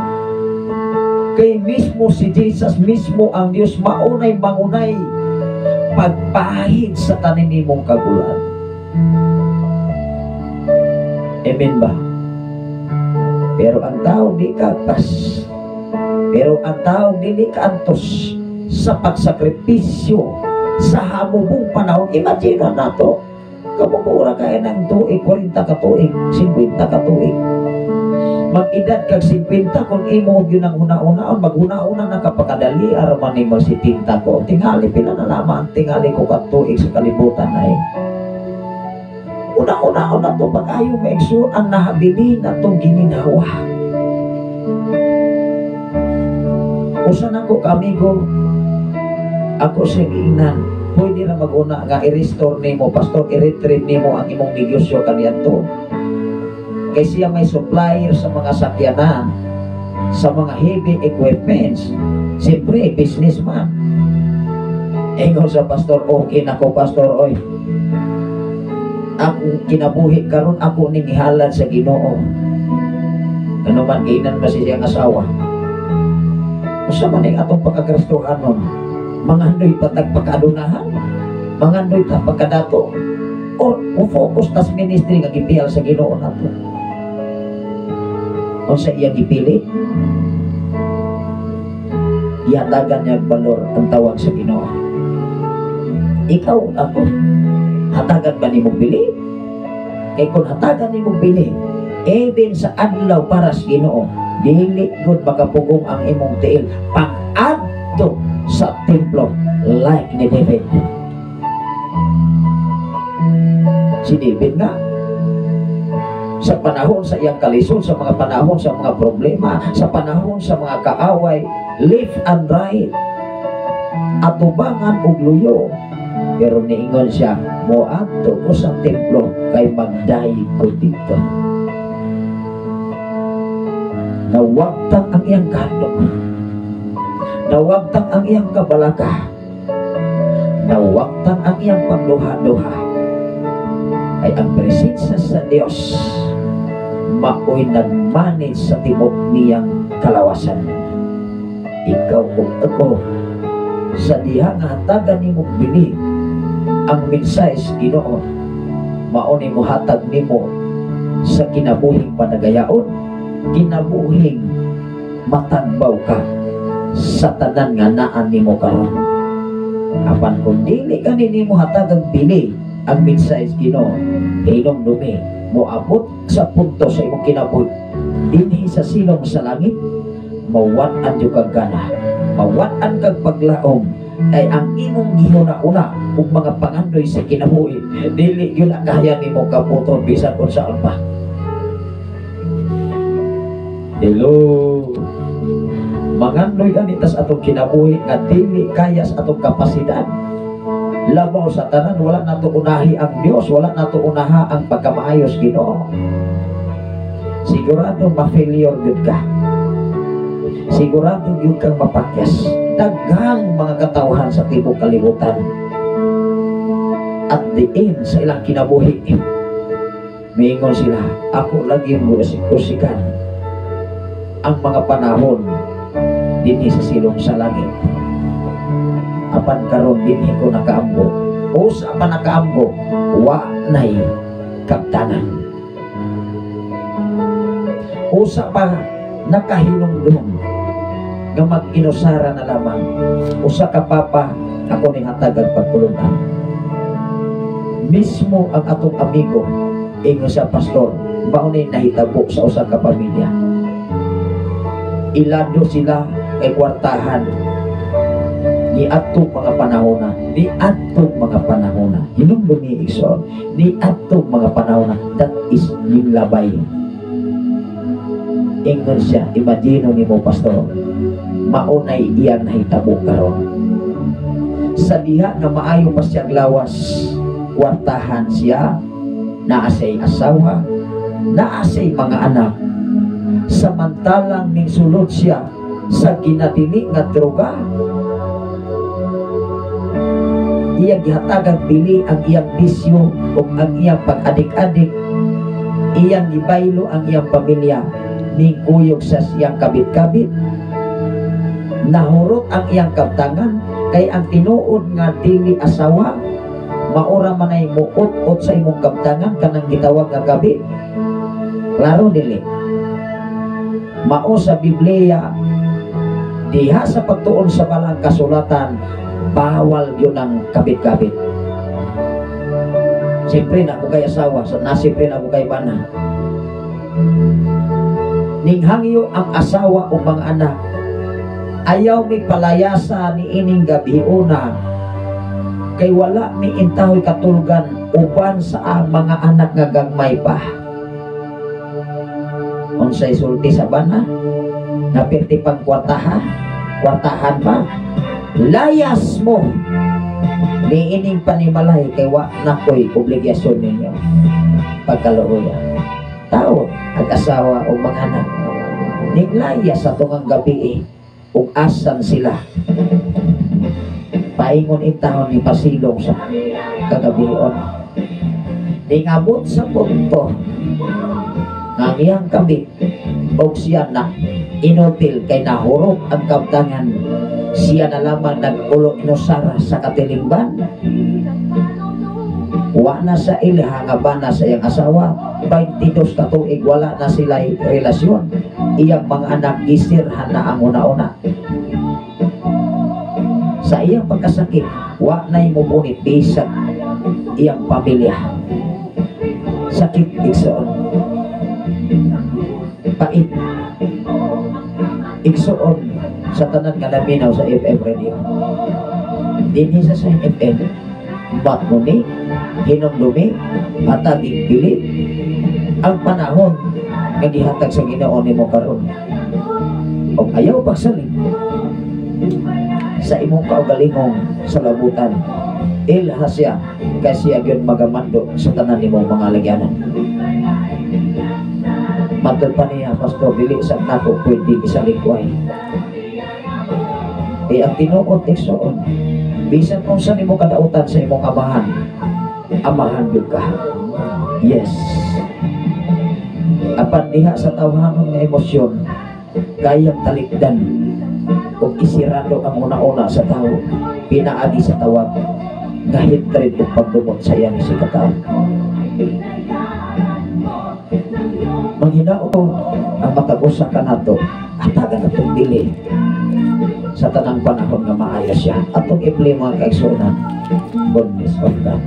Kay mismo si Jesus mismo, ang Dios, maunay mangunay pagpahid sa tanan nimong kagulan. Amen ba? Pero ang tao di kapas. Pero ang tao dili kaantos sa pagsakripisyo sa hamubong panahon. Imagine na to. Kamukura kaya ng tuig, 40 ka tuig, 50 ka tuig. Mag-edad kag 50, kung imo gyud ang huna-hunaon, maghuna-huna na kapakadali araman nimo si tinta ko. Tingali pila na lamang ang tingali ko ka tuig sa kalibutan ay. Una-una na to pag-ayo, maigsoon, ang nahabili na itong gininhawa. Usa na ko kamigo, ako sa giingnan, pwede na mag-una nga i-restore nimo, pastor, i-retrieve nimo ang imong negosyo kaniadto. Kay siya may supplier sa mga sakyanan, sa mga heavy equipments. Siyempre, businessman. Ingon sa pastor, "Okay na ko, pastor, oy. Ako kinabuhi karon ako ning ihalad sa Ginoo." Ano man giinan ba siyang asawa? Usa man ning atong pagkakristohanon, mangandoy patag pagkadunahan, mangandoy ta pagkadato, o focus tas ministry nga gipiyal sa Ginoo nato. Unsa iyang gipili? Ihatagan niya balor ang tawag sa Ginoo. Ikaw, ako, hatagan ba nimo bili? Kay kung hatagan nimo bili, even sa adlaw para sa Ginoo, dili gud makapugong ang imong tiil pang-adto sa templo like ni David. Si David nga, sa panahon sa iyang kalisod, sa mga panahon sa mga problema, sa panahon sa mga kaaway, left and right, atubangan og luyo. Pero niingon siya, "Moadto ko sa templo kay magdayeg ko dito." Nawagtang ang iyang kahadlok. Nawagtang ang iyang kabalaka. Nawagtang ang iyang pagduha-duha. Kay ang presensya sa Dios maoy nagmanage sa tibok niyang kalawasan. Ikaw ug ako, sa diha nga hatagan nimo bili ang mensahe sa Ginoo, mao ni mohatag nimo sa kinabuhing panagayaon, kinabuhing matagbaw ka sa tanan nga naa nimo karon. Apan kung dili kani nimo hatagang bili ang mensahe sa Ginoo, hinumdumi, moabot sa punto sa imong kinabuhi dinhi sa silong sa langit, mawat-an jud kag gana, mawat-an kag paglaom, kay ang imong gihuna-una ug mga pangandoy sa kinabuhi dili gyud na kaya nimo kaputon bisan unsaon pa. Hello. Mangandoy anitas atong kinabuhi nga dili kaya sa atong kapasidad. Labaw sa tanan, wala nato unahi ang Dios, wala nato unaha ang pagkamaayos Ginoo. Sigurado ma-failure gyud ka. Sigurado gyud kang mapakyas. Daghang mga katawhan sa tibuok kalibutan. At the end sa ilang kinabuhi, miingon sila, ako lagi mo usikan ang mga panahon dinhi sa silong sa langit. Apan karon dinhi ko nakaamgo. O sa pa nakaamgo, wa nay kaptanan. Usa pa nakahinumdum nga mag-inusara na lamang. Usa ka papa ako ning hatagan pagtulunan. Mismo ang atong amigo ingon sa pastor, mao ni nahitabo sa usa ka pamilya. Ilado sila kay kwartahan ni atong mga panahona, ni atong mga panahona. Hinumdum ni igsoon, ni atong mga panahona, that is ning labay. Ingon siya, imagine nimo pastor, maunay iyang nahitabo karon. Sa diha nga maayo pa siyang lawas, kwartahan siya, naa siya'y asawa, naa siya'y mga anak. Samantalang ning sulod siya sa ginadili nga droga, iyang gihatagang bili ang iyang bisyo o ang iyang pag-adik-adik, iyang gibaylo ang iyang pamilya, ningkuyog sa siyang kabit-kabit, nahurot ang iyang kaptangan, kay ang tinuod nga dili asawa, maura manay muot-ot sa imong kaptangan kanang gitawag nga kabit. Klaro dili. Mao sa Biblia, diha sa pagtuon sa balang kasulatan, bawal yun ang kabit-kabit. Siyempre na ako kay asawa, nasiyempre na ako kay bana. Ninghangyo ang asawa o mga anak, ayaw mi palayasa ni ining gabiuna, kay wala mi intahoy katulgan uban sa ang mga anak nga gagmay pa. Unsay sulti sa bana, napirti pang kwartaha, kwartahan pa, layas mo ni ining panimalay kay wa na ko'y obligasyon ninyo pagkaluoya. Tao ang asawa o mga anak ninglayas sa tungang gabi ug asan sila. Paingon intahon ni pasilong sa kagabion. Ningabot sa punto nga ang iyang kabit og siya na inutil kay nahurot ang kabtangan, siya na lamang nag-ulo inusara sa katilimban. Wa na sa ilha nga bana sa iyang asawa, 22 ka tuig wala na sila'y relasyon. Iyang mga anak gisirhan na ang una-una. Sa iyang pagkasakit, wa na'y mupunit bisag iyang pamilya. Sakit igsoon, pait igsoon sa tanan nga naminaw sa FM radio. Dinhi sa FM, batmuni, hinumdumi, hataging pili ang panahon nga gihatag sa Ginoo nimo karon. Og ayaw pagsalig sa imong kaugalingong sa labutan, ilha siya kay siya gyud magamando sa tanan nimong mga lagyanan. Matod pa niya, pastor, dili sa nako pwede isalikway. Eh ang tinuod igsoon, bisan unsa nimo kadautan sa imong amahan, amahan gyud ka. Yes. Apan diha sa tawhanon nga emosyon, kayang talikdan ug isirado ang una-una sa tao, pinaagi sa tawag nga hatred ug pagdumot sa iyang isikatawo. Manghinao ang matag usa kanato, hatagan atong dili sa tanang panahon nga maayo siya. Atong i-play mga kaigsuonan, goodness of God.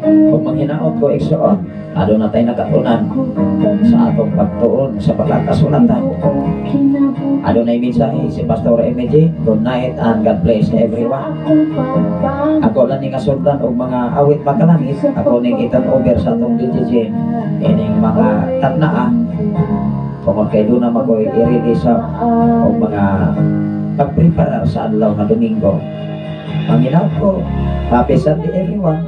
Kung manghinaot ko, igsoon, aduna tay nakatunan sa atong pagtuon sa pagkakasulatan. Adunay mensahe si Pastor MJ. Good night and God bless everyone. Ako lang ni nga sudlan og mga awit makalangit. Ako ning i-turn over sa atong DJ ining mga tatnaa tungod kay duna man ko'y i-ready sa og mga pagpreparar sa adlaw nga Domingo. Manghinaot ko, happy Sunday, everyone.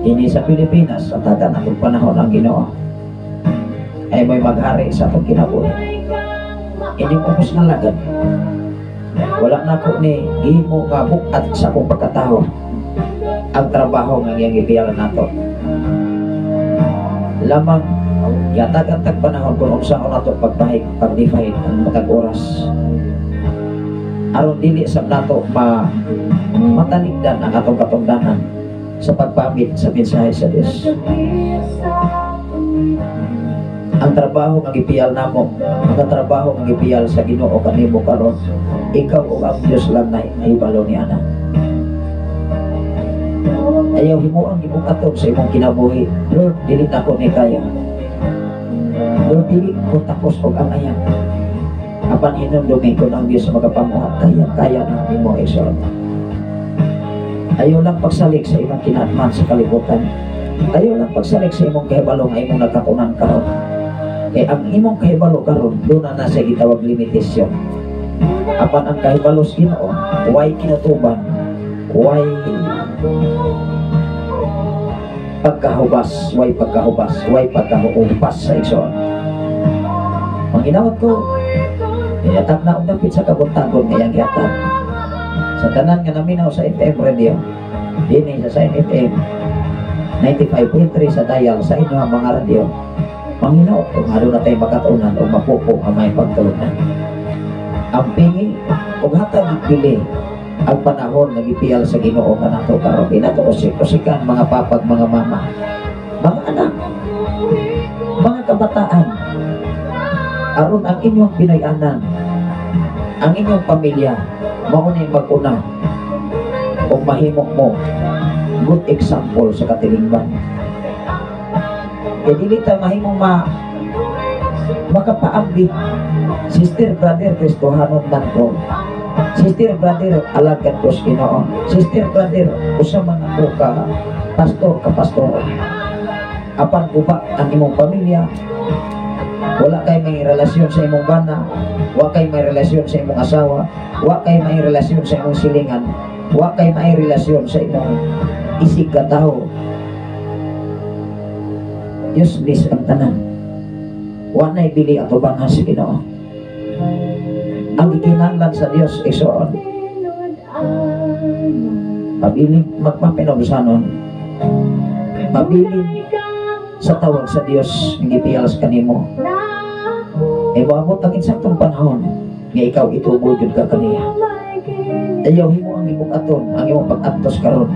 Ini sa Pilipinas, sa tagan atong panahon ang Ginoo ay may maghari sa atong kinabuhi. Inyong ubos nga lagad. Wala na ko ni gihimo nga bukat sa akong pagkatao ang trabaho nga iyang gibiyal nato. Lamang yatag ang tag panahon kung unsaon nato pagpahig, pag-define ang matag oras. Aron dili sab nato ma matalikdan ang atong katungdanan sa pagpamit sa mensahe sa Dios. Ang trabaho nga gipiyal namo, ang trabaho nga gipiyal sa Ginoo kanimo karon, ikaw ug ang Dios lang na nahibalo ni ana. Ayaw himo ang gibukaton sa imong kinabuhi. "Lord, dili na ko ni kaya. Lord, dili ko tapos og ang ayan." Apan hinumdumi kung ang Dios magapamuhat, kaya kaya na nimo, igsoon. Ayaw lang pagsalig sa imong kinatman sa kalibutan. Ayaw lang pagsalig sa imong kahibalo nga imong nagkatunan karon. Kay ang imong kahibalo karon, duna na sa gitawag limitasyon. Apan ang kahibalo sa Ginoo, way kinutuban, way pagkahubas, way pagkahubas, way pagkahupas sa igsoon. Manghinaot ko, ihatag na og dapit sa kabuntagon ngayang gihatag. Sa tanan nga naminaw sa FM radio, dinhi sa Sign FM, 95.3 sa dial sa inyo ang mga radyo. Manghinaot kung aduna tay makatunan o mapupo ang may pagtulunan. Ang pingi o hatag ipili ang panahon nga gipiyal sa Ginoo kanato karon. Di nato usik-usikan, mga papag, mga mama, mga anak, mga kabataan, aron ang inyong Pinoy-anan, ang inyong pamilya, mao ni mag-una o mahimo mo good example sa katilingban. Kaya dili ta mahimong makapaambit, "Sister, brother, Kristohanon man ko. Sister, brother, alagad ko sa Ginoo. Sister, brother, usa man ako ka pastor, ka pastor." Apan guba ang imong pamilya, wala kay may relasyon sa imong bana, wa kay may relasyon sa imong asawa, wa kay may relasyon sa imong silingan, wa kay may relasyon sa imong isig ka tao. Useless ang tanan. Wa na'y bili atubangan sa Ginoo. Ang gikinahanglan sa Dios, igsoon, pabiling magpapinobsanon, pabiling sa tawag sa Dios ang gipiyal sa kanimo. E moabot ang insaktong panahon nga ikaw itubo jud ka kaniya. Ayaw himo ang imong aton, ang imong pag-antos karon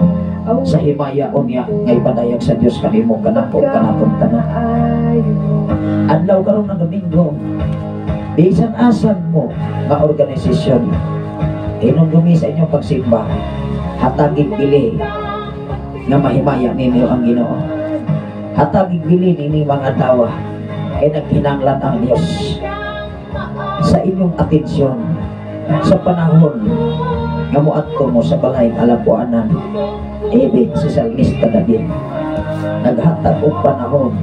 sa himaya unya nga ipadayag sa Dios kanimo, kanako, kanatong tanan. Adlaw karon ng Domingo, bisan asan mo nga organisasyon, hinumdumi sa inyong pagsimba, hatagig bili nga mahimaya ninyo ang Ginoo. Hatagig bili nini mga dawa kay naghinanglan ang Dios sa inyong atensyon sa panahon nga moadto mo sa balay alambuanan. Even si Salmista David naghatag og panahon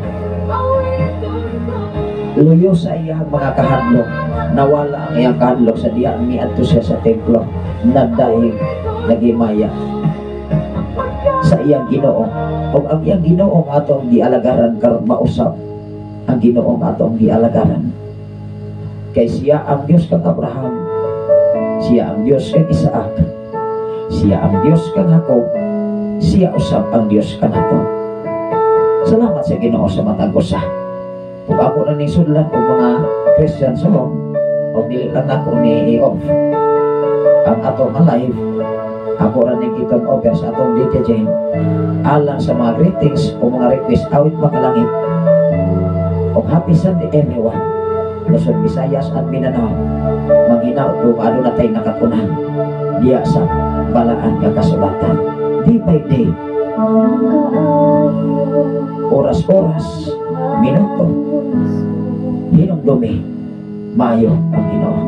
luyo sa iyang mga kahadlok. Nawala ang iyang kahadlok sa diya miadto siya sa templo, nagdahig, nagimaya sa iyang Ginoo. Ug ang iyang Ginoo nga atong gialagaran karon, mausap ang Ginoo nga atong gialagaran kay siya ang Dios kang Abraham, siya ang Dios kang Isaac, siya ang Dios kang Jacob, siya usab ang Dios kanato. Salamat sa Ginoo sa matag usa. Ug ako na ning sudlan og mga Christian song og dili lang nako ni i-off ang atong live. Ako ra ning i-turn over sa atong DJ Jane alang sa mga greetings o mga request awit makalangit. Og happy Sunday, everyone. Luzon, Visayas at Mindanao, manghinaot kung aduna tay nakatunan diya sa balaan nga kasulatan. Day by day, oras-oras, minuto, hinumdumi, maayo ang Ginoo.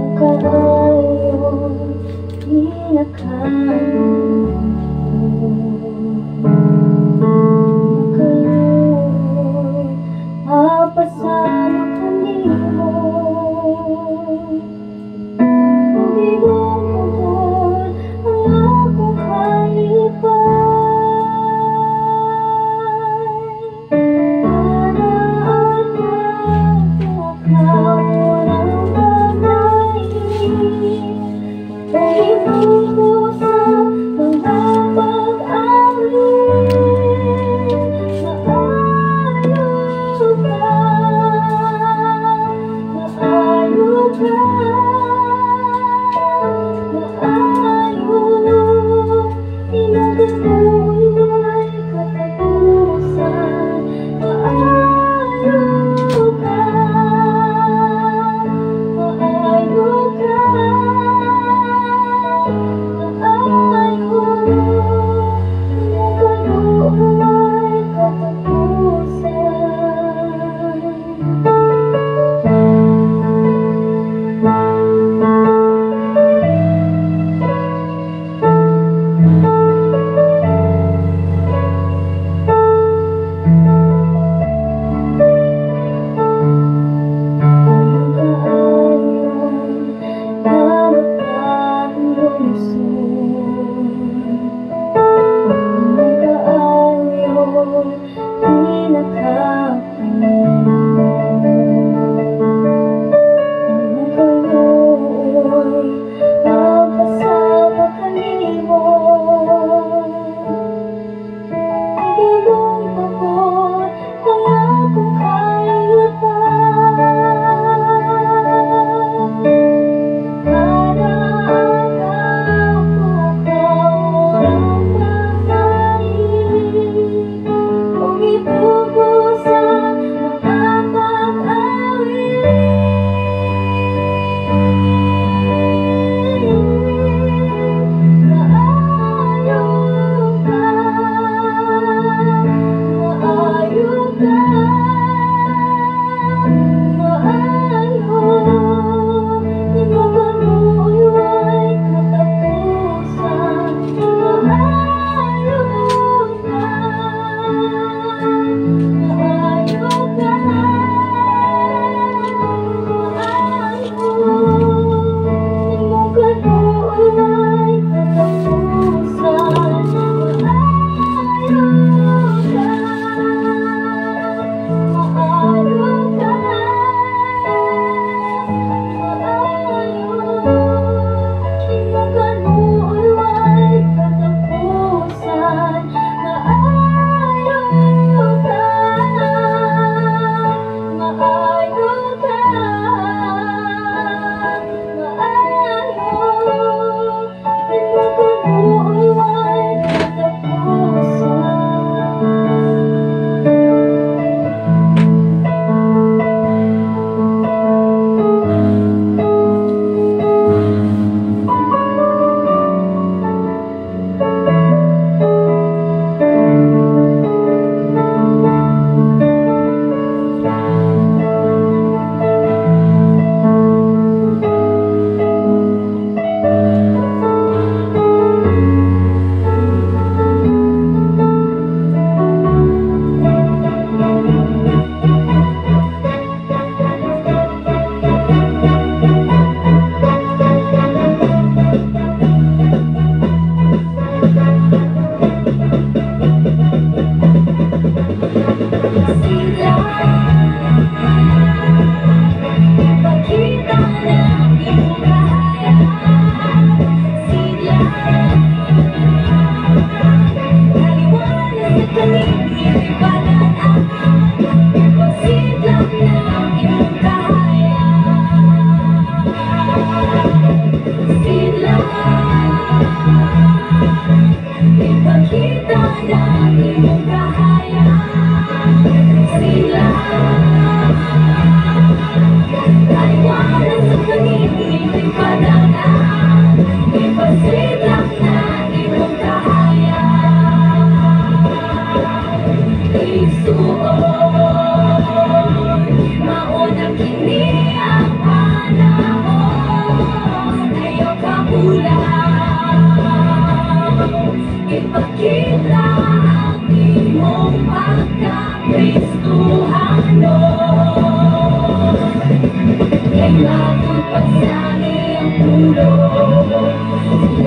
Mapasama kanimo. Imong pugol ang akong kalipay. Para ka walang babae. Ko sa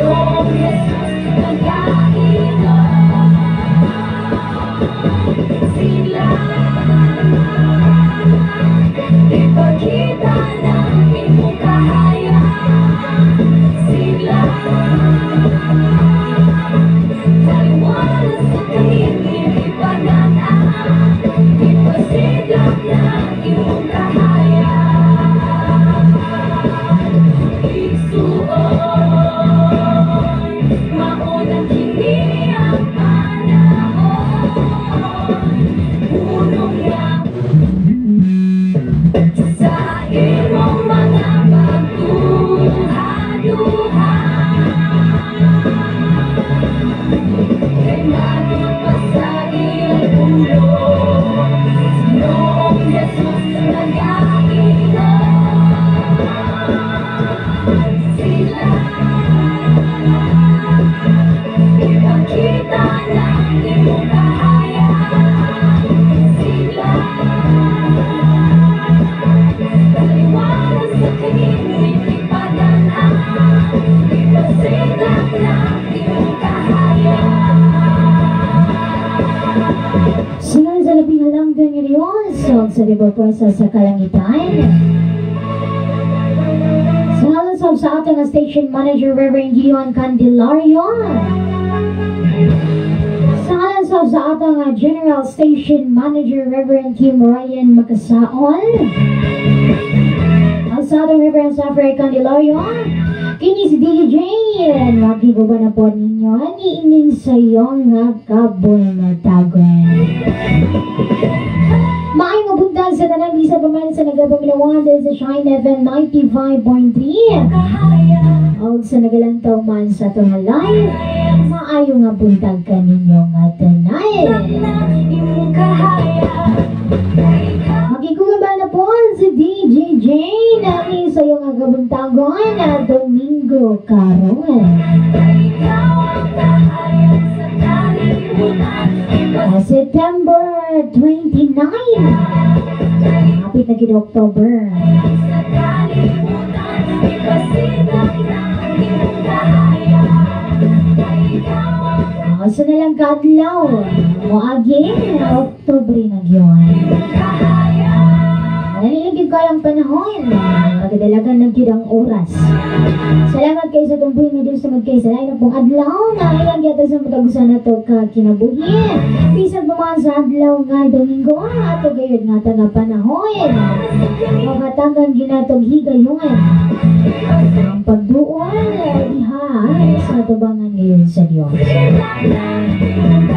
Ginoong Jesus nagaingon sila. Ipakita ng imong kahayag sila. Taliwala sa kalingin, ipagan-an, ipasidlak ng imong kahayag. Igsuon, mao na kini ang panahon, puno nga sa imong mga pagduha-duha. Kay matod pa sa iyang pulong, Ginoong Jesus nagaingon sila. Ipakita ng imong kahayag sila. Taliwala sa kalingin, ipagan-an, ipasidlak ng imong kahayag. Sa ngalan sa labing halangdon nga Diyos, ug sa libog pwersa sa kalangitan. Sa ngalan sa atong station manager, Reverend Gideon Candelario. Sa ngalan sa atong general station manager, Reverend Kim Ryan Makasaol. Ang sa atong Reverend Safari Candelario. Kini si DJ Jane. Makiguban na po ninyo niining sayo nga kabuntagon. Maayong buntag sa tanan bisa pa man sa nagapaminawan din sa Shine FM 95.3. Kahayag. Og sa nagalantaw man sa atong live, maayo nga buntag kaninyo nga tanan. Na imong kahayag. Kay ikaw Makikugaban na po si DJ Jane ani sa iyong nga kabuntagon na Domingo karon. Kay ikaw ang kahayag sa kalibutan. September 29. Hapit na gid October. Sa kalibutan, ipasidlak ng imong kahayag. Kay ikaw ang Asa na lang kaadlaw. Moagi, Oktubre na gyud. Imong kahayag. Dali lang gyud kayong panahon. Pagdalagan ng gyud ang oras. Salamat kayo sa tumbuhin nga Diyos tungod kay sa lain pong adlaw na ilang gyud sa matagusan nato ka kinabuhi. Bisan pa man sa adlaw nga Domingo, ato gayud nga taga panahon. Makatagan ginatog higayon. Ang pagduol diha sa tubangan ngayon sa Dios. Sidlak ng imong